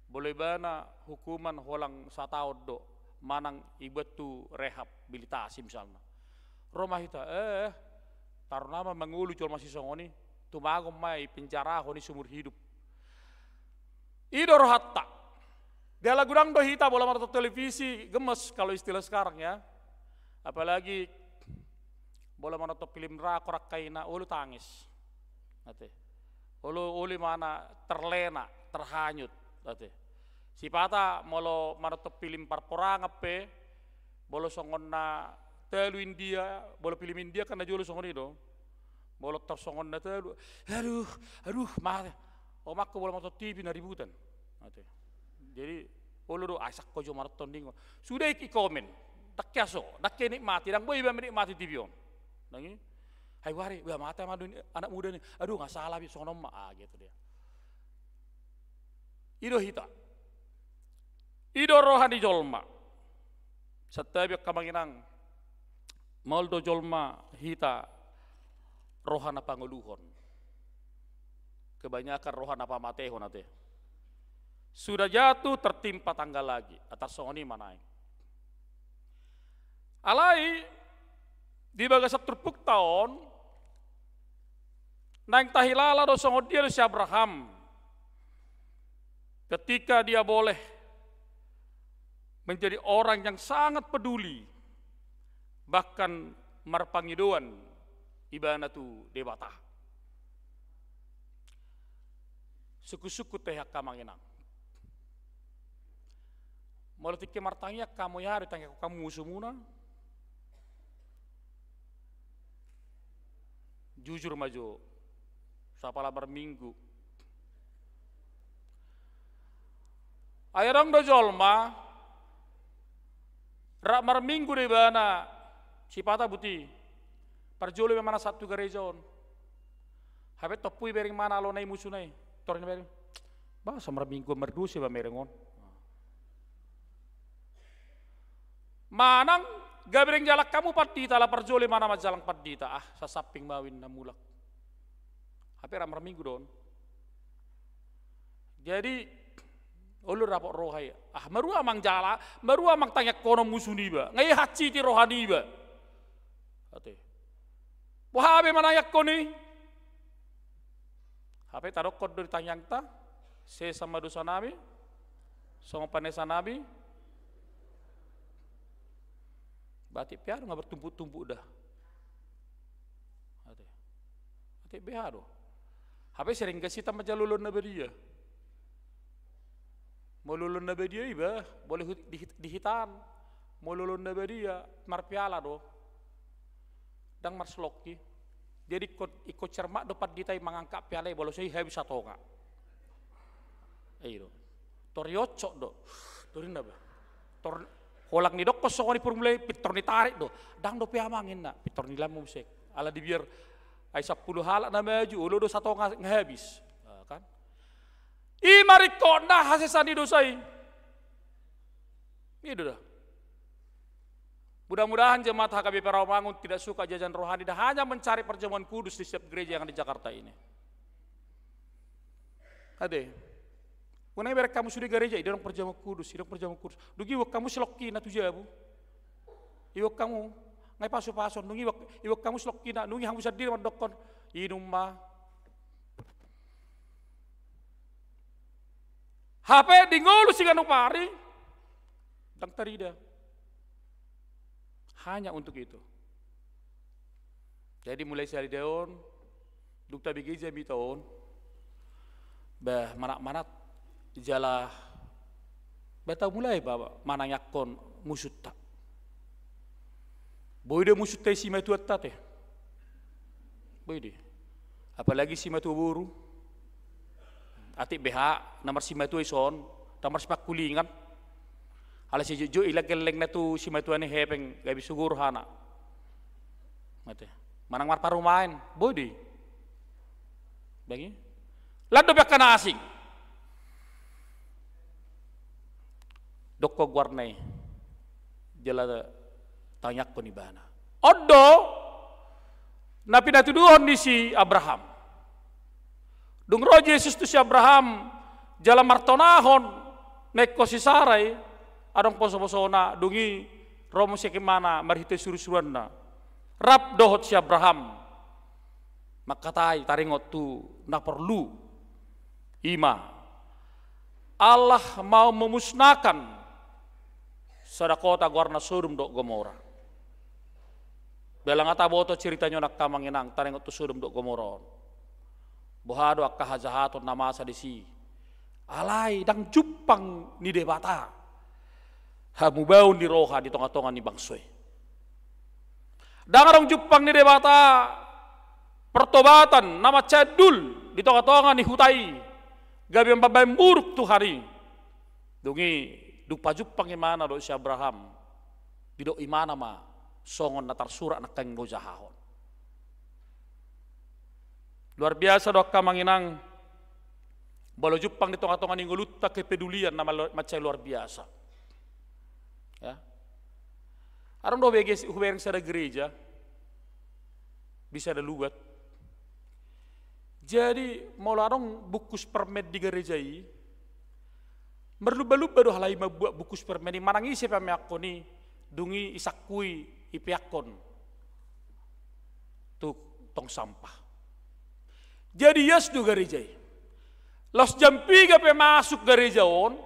molo ibana hukuman holan sataon do, manang iboan tu rehabilitasi misalna. Ro ma hita, eh, taruhna ma mangolu jolma sisongon i, tumagon ma i penjarahon i seumur hidup. I do rohanta. Jala godang do hita molo manonton televisi, gemes kalau istilah sekarang ya. Apalagi molo manonton film drakor angka i na olo tangis. Ate. Olo, olo imana terlena, terhanyut. Ate. Sipata molo manonton film parporangan pe, molo songon na talu India, molo film India kan na jolo songon i do. Molo tor songon na talu, aduh, aduh, mate. Omakku molo manonton T V na ributan. Ate. Jadi, olo do, ai sangko jo manonton ningon. Sude i komen. Ndang ke aso, ndang ke nikmati, ndang boi iba menikmati T V on. Ndang i, ai wari, wah, mate ma do ni anak muda ni. Aduh, nga salah be songon on ma. Ah, gitu dia. I do hita. I do roha ni jolma. Santabi angka amang inang. Maol do jolma hita roha na pangoluhon. Kebanyakan roha na pamatehon ate. Sudah jatuh tertimpa tangga lagi. Atas songon i ma naeng. Alai di bagasan turpukta on, naeng tahilala do songon dia do si Abraham ketika dia boleh menjadi orang yang sangat peduli, bahkan marpangidoan ibana tu Debata. Sungkun-sungkun tahe angka amang inang. Molo tingki martangiang hamu, ia do itangiangkon hamu musumuna? Jujur ma jo. Sapala marminggu. Ai adong do jolma, rap marminggu do ibana, sipata buti. Parjolo ma manang sahat tu gareja on. Hape tompu ibereng ma na alona i musuna i. Tor i na bereng. Bah, so marminggu mardosa iba mereng on. Manang gabe bereng jalang hamu pandita, ala parjolo ma na manjalang pandita. Ah, sasamping ma au inna mulak. Hape rap marminggu do on. Jadi, olo dapot roha i. Ah, marua manang jala, marua manang tangiangkonon musu niba. Nga i hansiti roha niba. Ate. Boha be manangiangkon i? Hape tadokkon do di tangiangta, sesa ma dosanami, songon panesanami. Berarti pe aha do, nga bertumpuk-tumpuk da. Ate. Ate be aha do. Hape sering gasita manjalo ulaon na badia. Molo ulaon na badia iba, boleh hut-, di hit-, di hitaan. Molo ulaon na badia, marpiala do. Ndang marselongki. Jadi ingkon, ingkon cermat do pandita i mangangkat piala i, molo so i habis satonga. I do. Tor i oncot do. Tor inna ba. Tor holan nidokkon songon i formula i, pintor nitarik do. Ndang dope amang inna, pintor nilambung muse. Ala dibiar ai sampulu halak na maju, olo do satonga nga habis. Ah, kan? I ma ringkotna hasesaan ni dosa i. I do da. Mudah-mudahan jemaat H K B P Rawamangun tidak suka jajan rohani dan hanya mencari perjamuan kudus di setiap gereja yang ada di Jakarta ini. Ate. Unang ibereng hamu sude gareja, i do adong perjamuan kudus, i do adong perjamuan kudus. Dung iboan hamu selongkina tu jabu. Iboan hamu, nga i pasu-pasu, dung iboan, iboan hamu selongkina, dung i hamu sandiri mandokkon, inum ma. Hape di ngolu siganup ari, ndang tarida. Hanya untuk itu. Jadi mulai sian ari on, Dung tabege jamita on, bah, manat-manat jala bah, tamulai bah manangiangkon musunta. Boi do musunta i simatuanta te. Boi do i. Apalagi simatua boru. Atik beha na marsimatua ison, na marsipangkulingan. Ala sijotjot i lengkellengna tu simatua ni hepeng, gabe sugur hana. Mate. Manang marparumaen, boi do i. Bagi? Lan dope angka na asing. Dokkon goarna i. Jala tangiangkon ibana. On do na pinatuduhon ni si Abraham. Dung ro Jesus tu si Abraham, jala martonahon na ingkon si Sara i, adong posoposona, dung i ro muse imana marhite surusuruanna. Rap dohot si Abraham. Mangkatai taringot tu na porlu. I ma, Allah mau memusnahkan sada kota goarna Sodom dohot Gomora. Jala nga taboto cerita ni on angka amang inang taringot tu Sodom dohot Gomora on. Boha do angka hajahaton na masa disi. Alai ndang jumpang ni Debata hamubaon ni roha di tongatonga ni bangso i. Ndang adong jumpang ni Debata pertobatan na mansai andul di tongatonga ni huta i, gabe mambaen muruk Tuhan i. Dung i, dung pajumpang imana dohot si Abraham, didok imana ma songon na tarsurat nangkin na hujahahon. Luar biasa do angka amang inang, molo jumpang di tongatonga ni ngolunta kepedulian na mal-, mansai luar biasa. Ya. Adong do hubege-, hubereng sada gereja di sada luat. Jadi molo adong bungkus permen di gereja i, marlumbalumba do halai mambuat bungkus permen i, manang ise pameakkon i, dung i isangkui ipeakkon tu tong sampah. Jadi ias do gareja i. Laos jam piga pe masuk gareja on,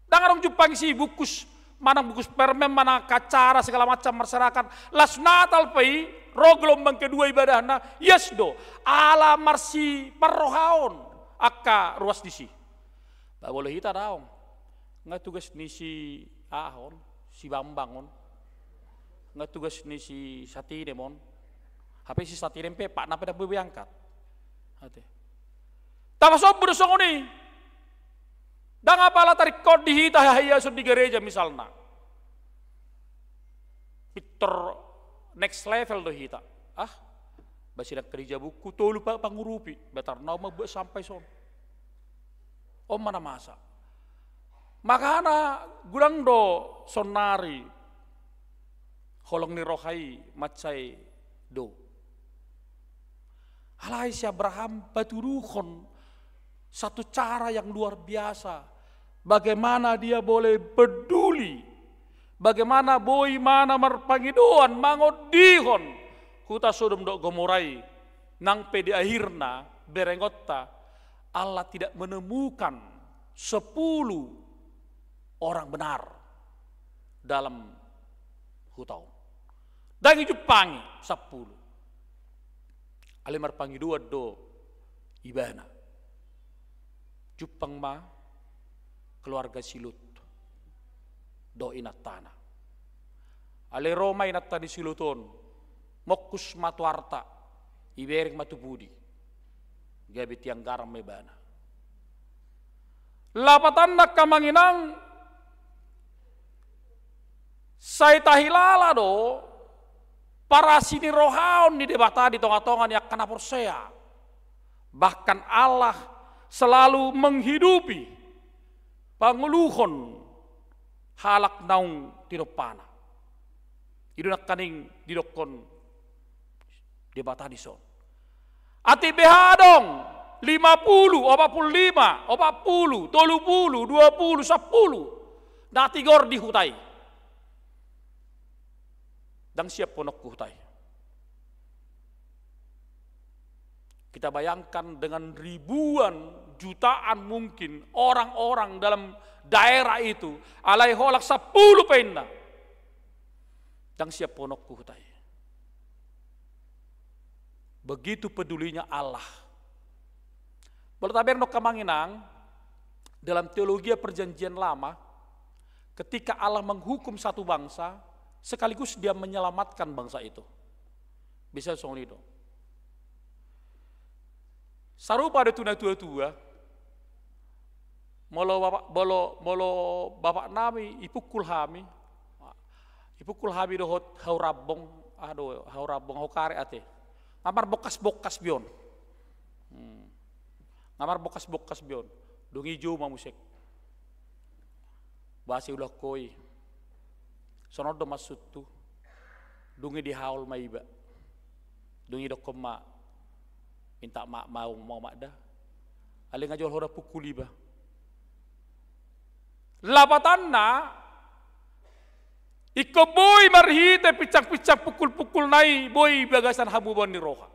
ndang adong jumpang isi bungkus, manang bungkus permen, manang angka acara segala macam marserakan. Laos Natal pe i, ro gelombang kedua ibadahna, ias do. Ala marsiparrohaon angka ruas disi. Bah, molo hita daong. Nga tugas ni si aha on, si Bambang on. Nga tugas ni si Satinem on. Hape si Satinem pe, patna pe ndang boi-boi angkat. Ate. Tapasombu do songon i. Ndang apala taringkot di hita hahiason di gereja misalna. Pintor next level do hita. Ah, bah, sian angka di jabungku tolu pa-, pangurupi, bah, tarnaon mambuat sampah i son. On ma na masa. Makana godang do saonari holong ni roha i mansai do. Alai si Abraham patuduhon satu cara yang luar biasa. Bagaimana dia boleh peduli, bagaimana boi imana marpangidoan mangondihon huta Sodom dohot Gomora i, nang pe di akhirna berengonta Allah tidak menemukan sepuluh orang benar dalam huta on. Ndang dijumpangi sampulu. Alai marpangidoan do ibana. Jumpang ma keluarga si Lut dohot inantana. Alai ro ma inanta ni si Lut on, mongkus ma tu arta, ibereng ma tu pudi. Gabe tiang garam ma ibana. Lapatanna, angka amang inang, sai tahilala do parasi ni rohaon ni Debata di tongatonga ni angka na porsea. Bahkan Allah selalu menghidupi, pangoluhon halak naung tinompana. I do nangkaning didokkon Debata dison. Atik beha adong lima pulu, opat pulu lima, opat pulu, tolu pulu, dua pulu, sampulu na tigor di huta i, ndang siap honongku huta i. Kita bayangkan dengan ribuan, jutaan mungkin orang-orang dalam daerah itu, alai holan sampulu pe inna, ndang siap honongku huta i. Begitu pedulinya Allah. Molo tabereng do, angka amang inang, dalam teologia Perjanjian Lama, ketika Allah menghukum satu bangsa, sekaligus Dia menyelamatkan bangsa itu. Bisa songon i do. Sarupa do tu natua-tua, molo bapak, molo, molo bapak nami ipungkul hami, ipungkul hami dohot hau rambong, ah, do, hau rambong, hau karet ate. Nga marbongkas-bongkas be on. Hmm. Nga marbongkas-bongkas be on. Dung i jou ma muse. Boasa iulahon ho i? Songon do maksudhu. Dung i dihaol ma iba. Dung i didokkon ma, minta maaf ma au ma, ma da. Alai nga jolo ho na pungkul iba. Lapatanna, ingkon boi marhite pinsang-pinsang pungkul-pungkulna i, boi bagasan hamubaon ni roha.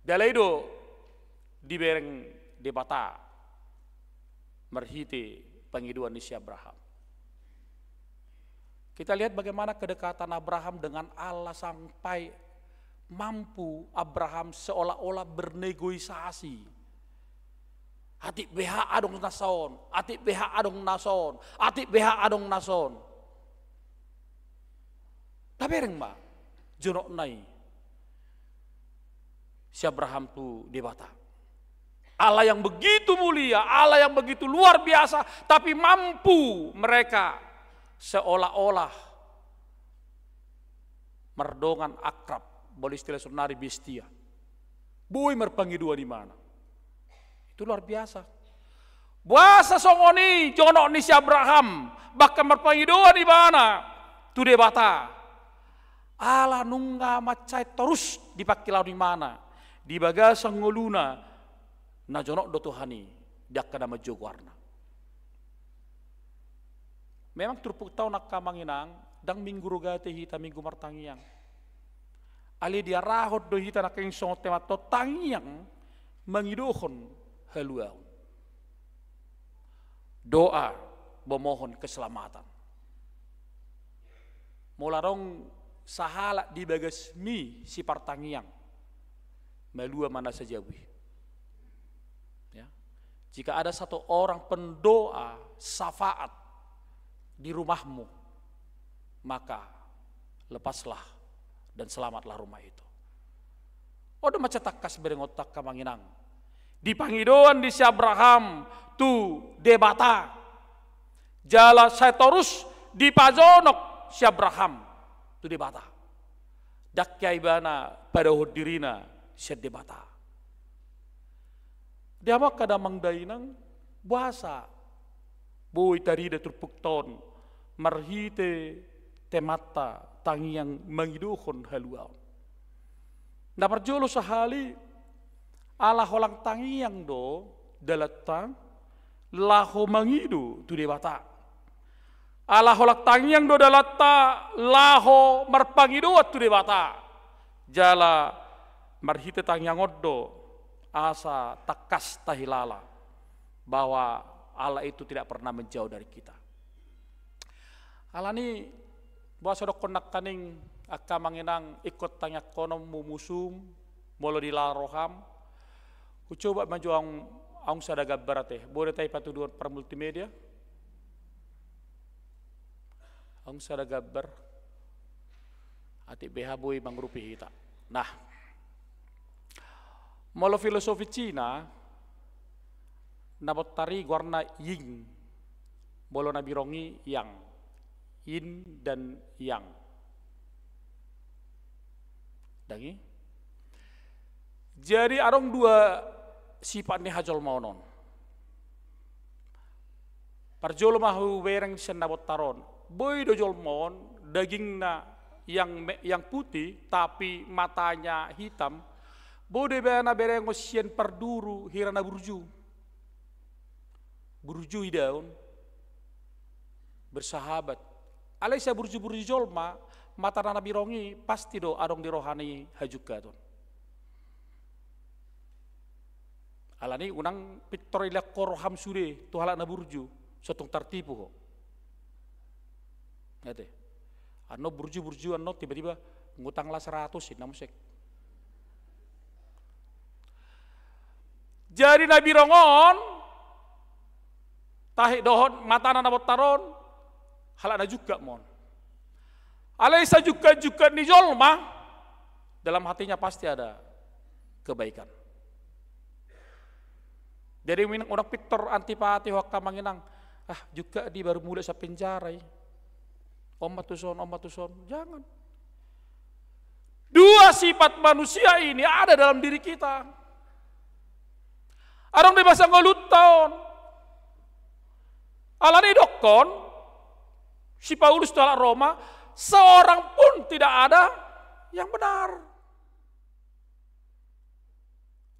Jala i do dibereng Debata marhite pangidoan ni si Abraham. Kita lihat bagaimana kedekatan Abraham dengan Allah sampai mampu Abraham seolah-olah bernegosiasi. Atik beha adong na son, atik beha adong na son, atik beha adong na son. Tabereng ma jonokna i si Abraham tu Debata. Allah yang begitu mulia, Allah yang begitu luar biasa, tapi mampu mereka seolah-olah mardongan akrab, molo istilah sonari bestia. Boi marpangidoan ibana. Itu luar biasa. Boasa songon i jonok ni si Abraham, bahkan marpangidoan ibana tu Debata. Ala nunga mansai torus di pangkilalaon ibana, di bagasan ngoluna, na jonok do Tuhan i di angka na manjou goarna. Memang turpukta on, angka amang inang, ndang Minggu Rogate hita, Minggu Martangiang. Alai diarahon do hita nangkin songon temanta on, tangiang mangidohon haluaon. Doa memohon keselamatan. Molo adong sahalak di bagasmi sipartangiang, malua ma na sajabu i. Ya. Jika ada satu orang pendoa syafaat di rumahmu, maka lepaslah dan selamatlah rumah itu. On do mansai tangkas berengonta, angka amang inang, di pangidoan ni si Abraham tu Debata. Jala sai torus dipajonok si Abraham tu Debata. Ndang hea ibana padaohon dirina sian Debata. Di hamu angka damang dainang, boasa boi tarida turpukta on marhite temanta tangiang mangidohon haluaon? Na parjolo sahali, ala holan tangiang do dalanta laho mangido tu Debata. Ala holan tangiang do dalanta laho marpangidoan tu Debata. Jala marhite tangiang on do asa tangkas tahilala bahwa Allah itu tidak pernah menjauh dari kita. Alani, boasa dokkon nangkaning, angka amang inang, ingkon tangiangkononmu musum, molo dilala roham. Hucoba ma jo aung, aung sada gambar ate. Boi do hita i patuduhon par multimedia? Aung sada gambar. Atik beha boi mangurupi hita. Nah. Molo filosofi Cina, na bontar i goarna yin. Molo na birong i yang. Yin dan yang. Dang i? Jadi adong dua sifat ni hajolmaon on. Parjolo ma hubereng sian na bontar on. Boi do jolma on, dagingna yang me-, yang putih, tapi matanya hitam. Boi do ibana berengon sian parduru hira na burju. Burju idaon, bersahabat. Alai sai burju-burju jolma, matana na birong i, pasti do adong di rohana i hajungkaton. Alani unang pintor ilehon ho roham sude tu halak na burju, so tung tartipu ho. Ate. Annon burju-burju, annon tiba-tiba Ngutang las seratus, inna muse. Jadi na birong on, tahe dohot matana na bontar on, halak na jungkat ma on. Alai sajungkat-jungkat ni jolma, dalam hatinya pasti ada kebaikan. Jadi, unang pintor antipati ho angka amang inang. Ah, jungkat di, baru mulak sian penjara i. On ma tuson, on ma tuson. Jangan. Dua sifat manusia ini ada dalam diri kita. Adong do i basa ngolunta on. Alani i didokkon si Paulus tu halak Roma, seorang pun tidak ada yang benar.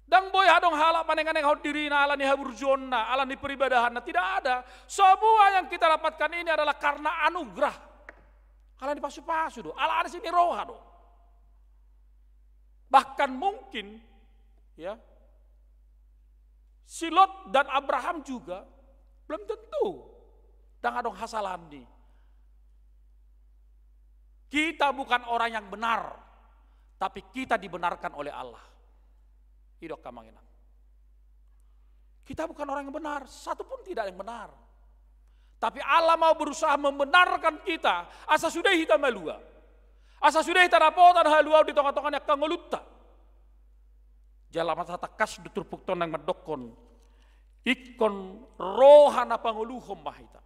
Ndang boi adong halak manenganengahon dirina alani haburjuonna, alani peribadahanna, tidak ada. Semua yang kita dapatkan ini adalah karena anugerah. Alani pasu-pasu do, alani asi ni roha do. Bahkan mungkin, ya, si Lot dan Abraham juga belum tentu ndang adong hasalaanna. Kita bukan orang yang benar, tapi kita dibenarkan oleh Allah. I do angka amang inang. Kita bukan orang yang benar, satu pun tidak yang benar. Tapi Allah mau berusaha membenarkan kita, asa sude hita malua. Asa sude hita dapotan haluaon di tonga-tonga ni angka ngolunta. Jala masa tangkas do turpukta on naeng mandokkon, ingkon roha na pangoluhon ma hita.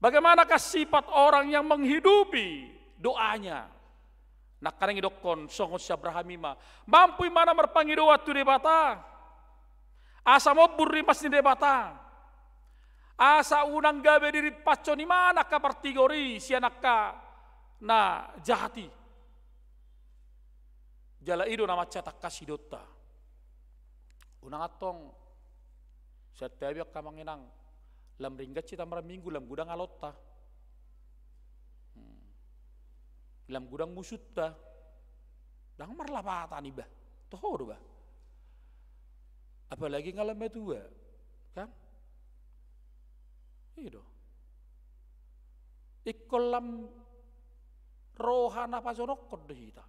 Bagaimanakah sifat orang yang menghidupi doanya? Nangkaning didokkon songon si Abraham i ma, mampu ibana marpangidoan tu Debata, asa mombur rimas ni Debata, asa unang gabe dirimpashon ibana angka partigor i sian angka na jahat i. Jala i do na mansai tangkas idaonta. Unang antong, santabi angka amang inang, lam ringgas hita marminggu, lam godang aloanta. Hmm. Lam godang musunta. Ndang marlapatan iba. Toho do bah. Apalagi nga lam matua. Kan? I do. Ingkon lam roha na pajonokhon do hita.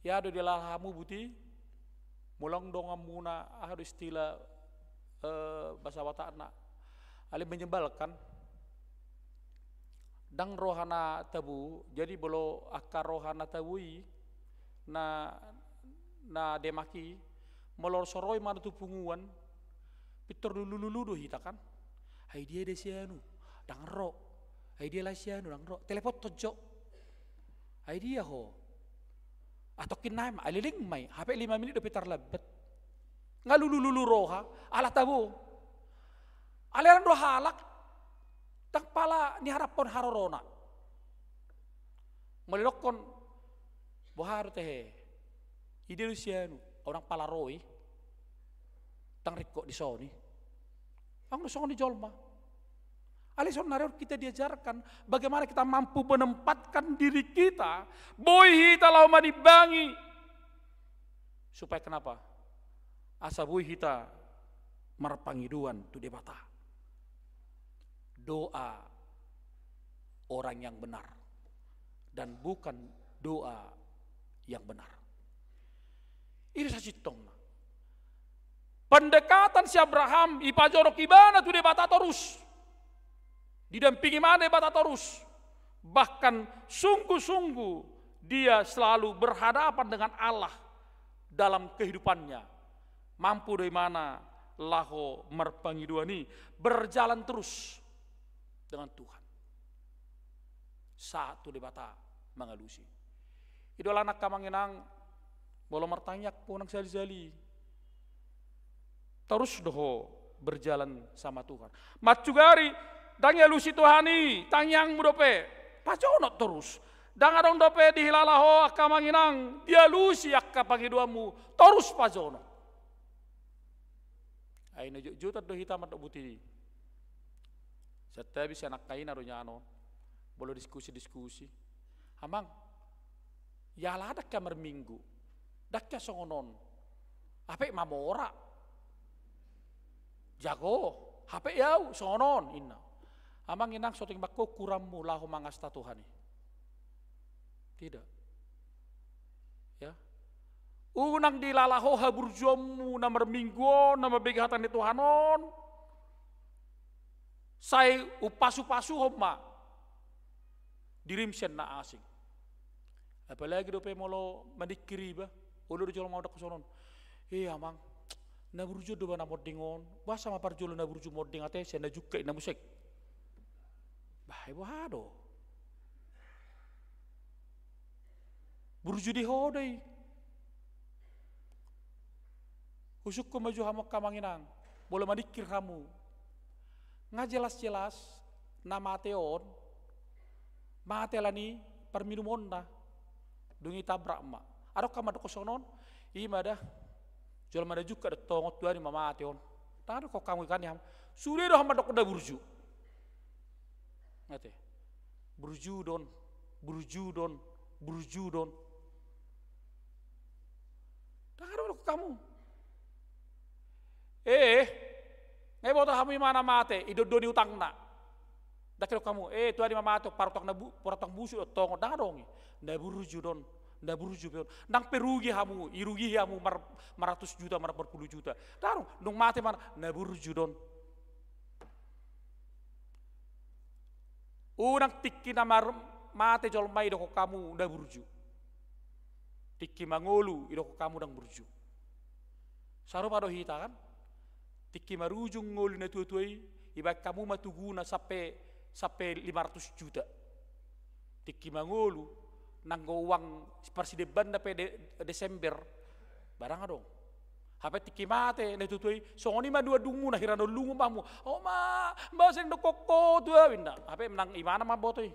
Ia do dialap hamu buti, molo donganmuna, aha do istilah, eh, bahasa Batakna, alai menyebalkan. Ndang roha na tabo, jadi molo angka roha na tabo i, na, na demak i, molo so ro ibana tu punguan, pintor lulu-lulu do hita kan. Ai dia da si anu, ndang ro. Ai dia laho si anu, ndang ro. Teleponhon jo. Ai dia ho. Atongkin nai ma, ai leleng ma i, hape lima menit dope tarlambat. Nga lulu-lulu roha, ala tabo. Alai adong do halak, ndang pala niharapon harorona. Molo didokkon, boha do tehe? I dia do si anu, au ndang pala ro i. Ndang ringkot dison i. Adong do songon i jolma. Alai saonari on kita diajarkan bagaimana kita mampu menempatkan diri kita, boi hita laho manimbangi. Supaya kenapa? Asa boi hita marpangidoan tu Debata. Doa orang yang benar dan bukan doa yang benar. I do sasintongna. Pendekatan si Abraham, ipajonok ibana tu Debata torus. Didampingi ibana Debata torus. Bahkan sungguh-sungguh dia selalu berhadapan dengan Allah dalam kehidupannya. Mampu do ibana laho marpangidoan i, berjalan terus dengan Tuhan. Sahat tu Debata mangalusi. I do alana angka amang inang, molo martangiang ho unang sali-sali. Torus do ho berjalan sama Tuhan. Mansugari, ndang dialusi Tuhan i, tangiangmu dope. Pajonok torus. Ndang adong dope dihilala ho angka amang inang, dialusi angka pangidoanmu, torus pajonok. Ai na jotjotan do hita mandok buti. Santabi sian angka ina do nian on. Molo diskusi-diskusi. Amang, iala ndang hea marminggu. Ndang hea songon on. Hape mamora. Jago, hape au songon on, inna. Amang inang, so tung bangko ukuranmu laho mangasta Tuhan i. Tidak. Ya. Unang dilala ho haburjuonmu na marminggu on, na mambege hata ni Tuhan on, sai umpasupasuhon ma dirim sian na asing. Apalagi dope molo maningkir iba, olo do jolma mandok songon on. Eh, amang, na burju do ba na monding on. Boasa ma parjolo na burju monding ate, sian na jungkat na muse. Bah, boha do? Burju di ho do i. Husungkun ma jo hamu angka amang inang, molo maningkir hamu, nga jelas-jelas na mate on, mate alani parminumonna, dung i tabrak ma. Adong angka mandok songon on, i ma da, jolma na jungkat do tongon, tua ni ma mate on. Ndang adong hamu ikan ni hamu. Sude do hamu mandok na burju. Ate. Burju do on, burju do on, burju do on. Ndang adong hamu. Eh, nga iboto hamu imana mate, idondoni utangna. Ndang idok hamu, eh, tua ni ma mate, parutang na bu-, parutang busuk do tongon, ndang adong i. Na burju do on, na burju pe on. Ndang pe rugi hamu, irugi hamu mar-, maratus juta, mar-, marpulu juta. Ndang adong, dung mate ma, na burju do on. Unang tingki na mar-, mate jolma i didok hamu na burju. Tingki mangolu didok hamu ndang burju. Sarupa do hita kan? Tingki marujung ngolu ni natuatua i, ibaen hamu ma tuguna sampe, sampe lima ratus juta. Tingki mangolu, nanggo uang parsidembanna pe De-, Desember, barang adong. Hape tingki mate natuatua i, songon i ma nuaeng muna, hira na lungun ma hamu. O ma, boasa didokkon ho tu ahu, ninna. Hape nang imana mamboto i.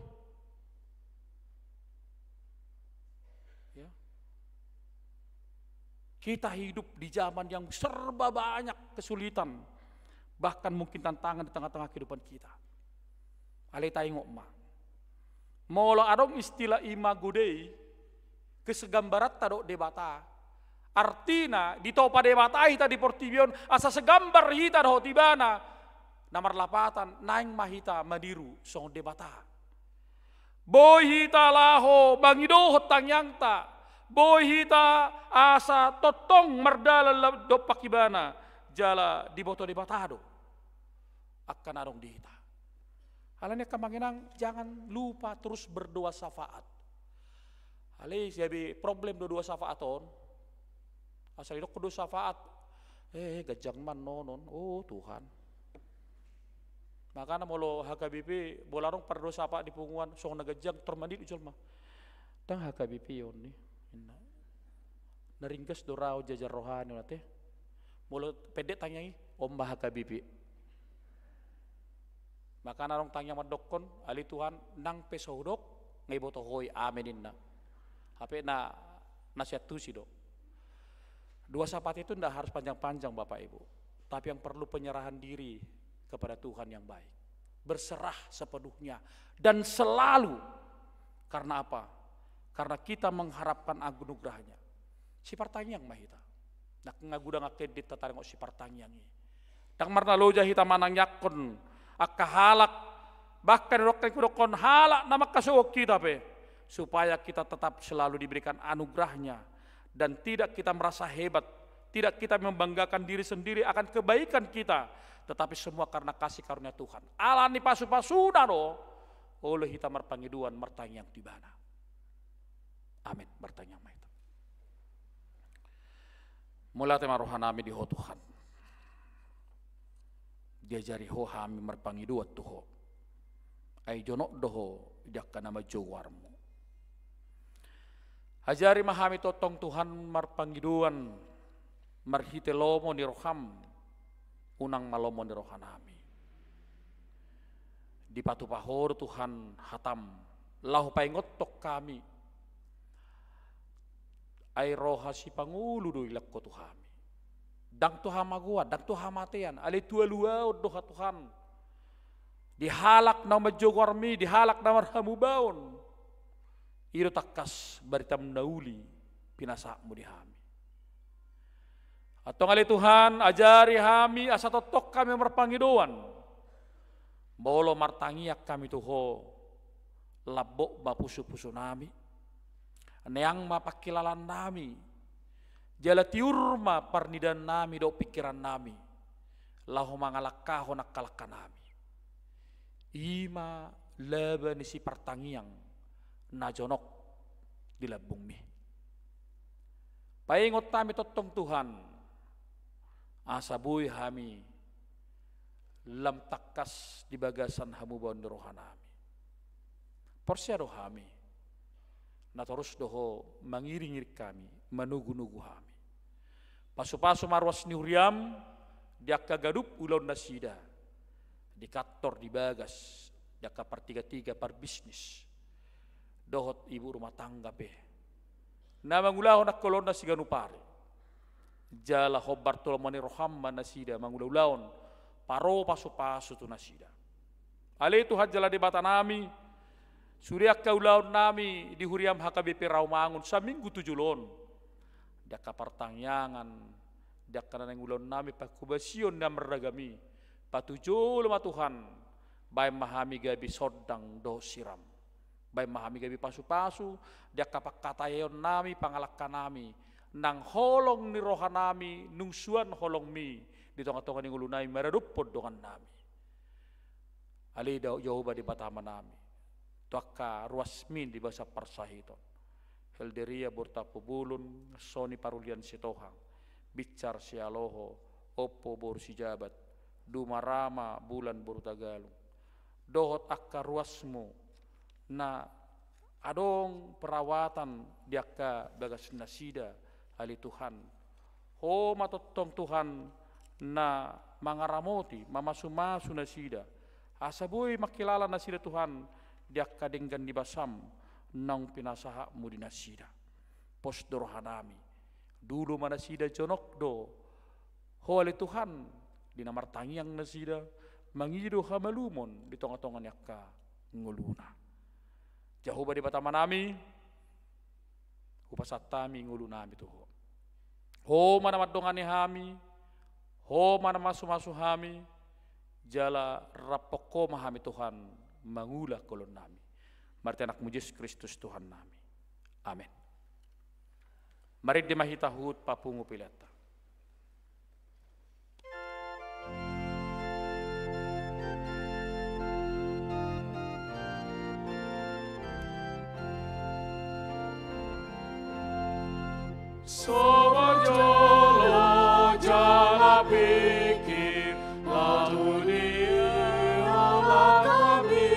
Ya. Kita hidup di zaman yang serba banyak kesulitan, bahkan mungkin tantangan di tengah-tengah kehidupan kita. Alai taingot ma, molo adong istilah imago Dei, kesegambaranta dohot Debata. Artina, ditopa Debata hita di portibi on, asa segambar hita dohot Ibana. Na marlapatan, naeng ma hita maniru songon Debata. Boi hita laho mangidohon tangiangta, boi hita asa tongtong mardalan la-, dompak Ibana, jala diboto Debata do angka na adong di hita. Alani angka amang inang, jangan lupa terus berdoa syafaat. Alai gabe problem do doa syafaat on. Asal didok doa syafaat, eh, ganjang ma annon on. Oh, Tuhan. Makana molo H K B P, molo adong pardoa syafaat di punguan, songon na ganjang, tor manit jolma. Ndang H K B P on i, ninna. Na ringgas do ra on jajar rohani on ate. Molo pendek tangiang i, on ma H K B P. Makana adong tangiang mandokkon, ale Tuhan, nang pe so hudok, nga iboto Ho i, amen ninna. Hape na, na siantusi do. Doa syafaat itu ndak harus panjang-panjang, Bapak Ibu. Tapi yang perlu penyerahan diri kepada Tuhan yang baik. Berserah sepenuhnya dan selalu. Karena apa? Karena kita mengharapkan anugerahnya. Sipartangiang ma hita. Nang nga godang angka ende tataringot sipartangiang i. Ndang marnaloja hita manangiangkon angka halak, bahkan didok, hudokkon halak na manghasohot hita pe, supaya kita tetap selalu diberikan anugerahnya dan tidak kita merasa hebat, tidak kita membanggakan diri sendiri akan kebaikan kita, tetapi semua karena kasih karunia Tuhan. Alani pasupasuna do, olo hita marpangidoan, martangiang tu Ibana. Amen. Martangiang ma hita. Mauliate ma rohanami di Ho Tuhan. Diajari Ho hami marpangidoan tu Ho. Ai jonok do Ho di angka na manjou goarMu. Ajari ma hami tongtong Tuhan marpangidoan marhite lomo ni rohaM, unang ma lomo ni rohanami. Dipatupa Ho do Tuhan hataM, laho paingothon hami. Ai roha sipangolu do dilehon Ho tu hami. Ndang tu hamagoan, ndang tu hamatean, alai tu haluaon do Ho Tuhan. Di halak na manjou goarMi, di halak na marhamubaon. I do tangkas baritaM na uli pinasahatMu di hami. Antong ale Tuhan, ajari hami asa tongtong hami marpangidoan. Molo martangiang hami tu Ho, lambok ma pusupusunami, Neang ma pangkilalaannami, jala tiur ma parnidaannami dohot pingkirannami, laho mangalangkahon angka langkanami. I ma laba ni sipartangiang na jonok di lambungmi. Paingot hami tongtong Tuhan, asa boi hami lam tangkas di bagasan hamubaon ni rohanami. Porsea do hami, na torus do Ho mangiringiring hami, manogunogu hami. Pasupasu ma ruas ni huriam di angka ganup ulaon nasida, di kantor, di bagas, di angka partigatiga, parbisnis, dohot ibu rumah tangga pe na mangulahon angka ulaonna siganup ari. Jala hombar tu lomo ni roham ma nasida mangulaulaon, paro pasupasu tu nasida. Ale Tuhan jala Debatanami, sude angka ulaonnami di huriam H K B P Rawamangun saminggu tu jolo on, di angka partangiangan, di angka na naeng ulaonnami pangkobasion na marragam i, patujolo ma Tuhan, baen ma hami gabe sondang dohot siram. Baen ma hami gabe pasupasu di angka pangkataionnami, pangalangkanami, nang holong ni rohanami, nunga suan holongmi di tongatonga ni ngolunami maradophon dongannami. Ale Jahowa Debata Amanami, tu angka ruasmi di bagasan parsahiton, Helderia boru Tampubolon, Soni Parulian Sitohang, Binsar Sialoho, Ompu boru Sijabat, Dumarama Bulan boru Tagalung, dohot angka ruasmu na adong perawatan di angka bagasnasida, ale Tuhan. Ho ma tongtong Tuhan na mangaramoti, mamasumasu nasida, asa boi mangkilala nasida Tuhan di angka denggan ni basam naung pinasahatmu di nasida. Pos do rohanami, dulo ma nasida, jonok do Ho ale Tuhan, di na martangiang nasida, mangido hamalumon di tongatonga ni angka ngoluna. Jahowa Debata Amanami, hupasahat hami ngolunami tu Ho. Ho ma na mandongani hami, Ho ma na mamasumasu hami, jala raphon Ho ma hami Tuhan mangula angka ulaonnami. Marhite AnakMu Jesus Kristus Tuhannami. Amen. Marende ma hita huhut papungu peleanta. Songon jolo jala pingkir, lalu di olat hami.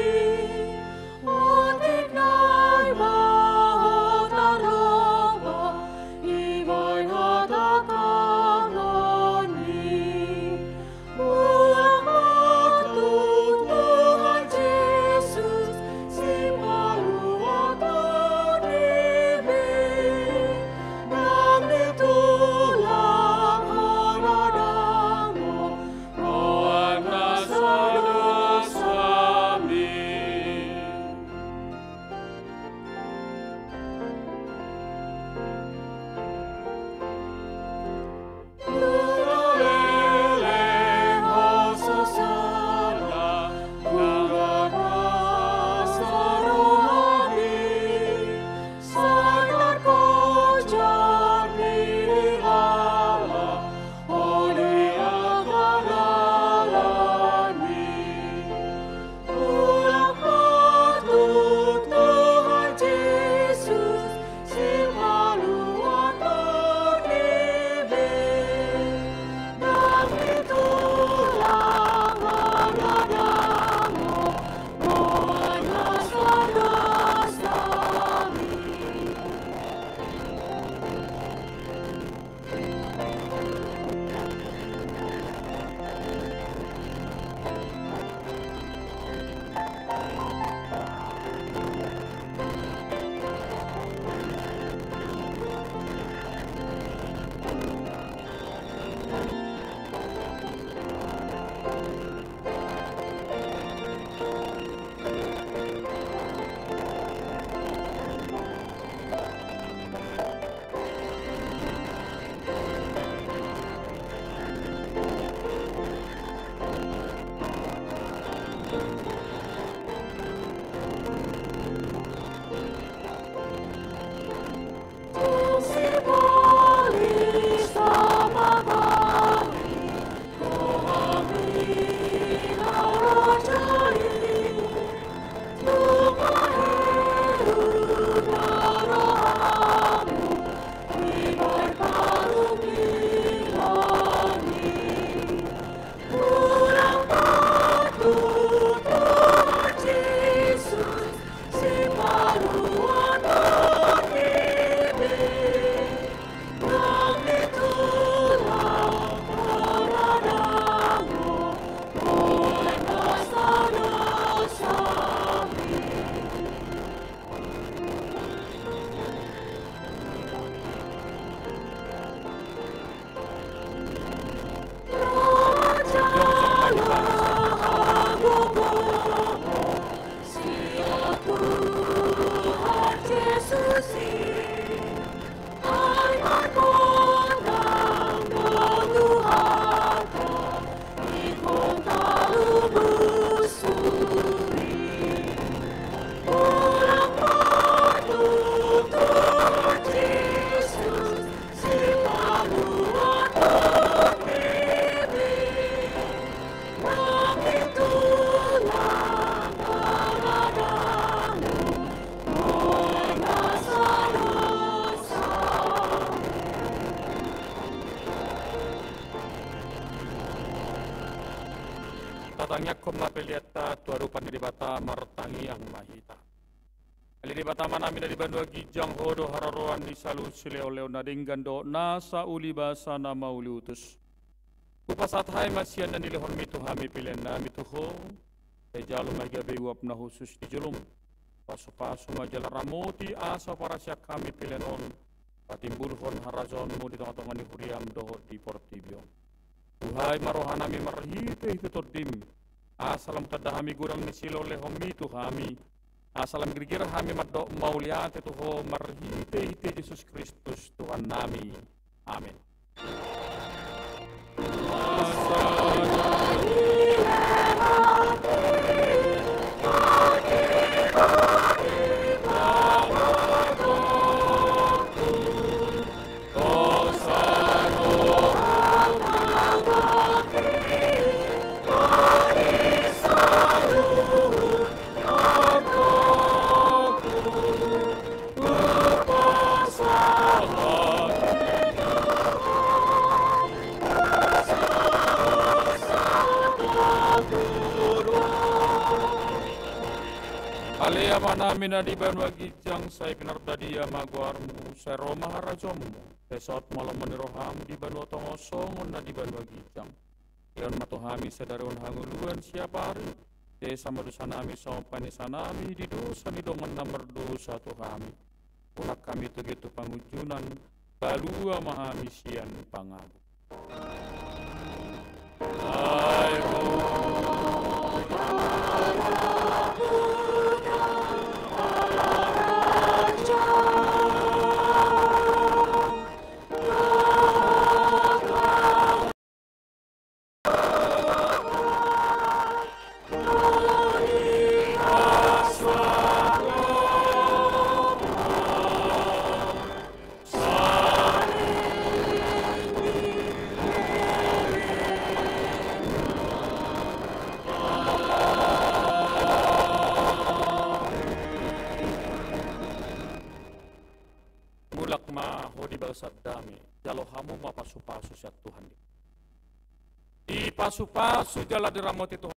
Otik nai ma Ho tarompa, ibaen hata hangoluan i. Mulak ma tu Tuhan Jesus, Sipaluat ni lelengmi, nang di Tangiangkon ma peleanta tu adopan ni Debata, martangiang ma hita. Ale Debata Amanami na di banua ginjang, Ho do haroroan ni saluhut silehonlehon na denggan dohot nasa uli basa na mauliutus. Hupasahat hami ma sian na nilehonmi tu hami peleannami tu Ho. Sai jalo ma i gabe uap na hushus di jolom. Pasupasu ma jala ramoti asa huparasian hami pelean on patimbulhon harajaonmu di tongatonga ni huriam dohot di portibi on. Buhai ma rohanami marhitehite Tondim, asa lam tanda hami godang ni silehonlehonmi tu hami, asa lam girgir hami mandok mauliate tu Ho marhitehite Jesus Kristus Tuhannami. Amen. Ale Amanami na di banua ginjang, sai pinarbadia ma goarmu, sai ro ma harajaonmu, sai saut ma lomo ni roham di banua tonga on songon na di banua ginjang. Lehon ma tu hami sadari on hangoluan siapari. Sesa ma dosanami songon panesanami di dosa ni dongan na mardosa tu hami. Unang hami togihon tu pangunjunan, palua ma hami sian pangago. Mulak ma ho di bagasan dame, jalo hamu ma pasupasu sian Tuhan. Dipasupasu jala diramoti Tuhan.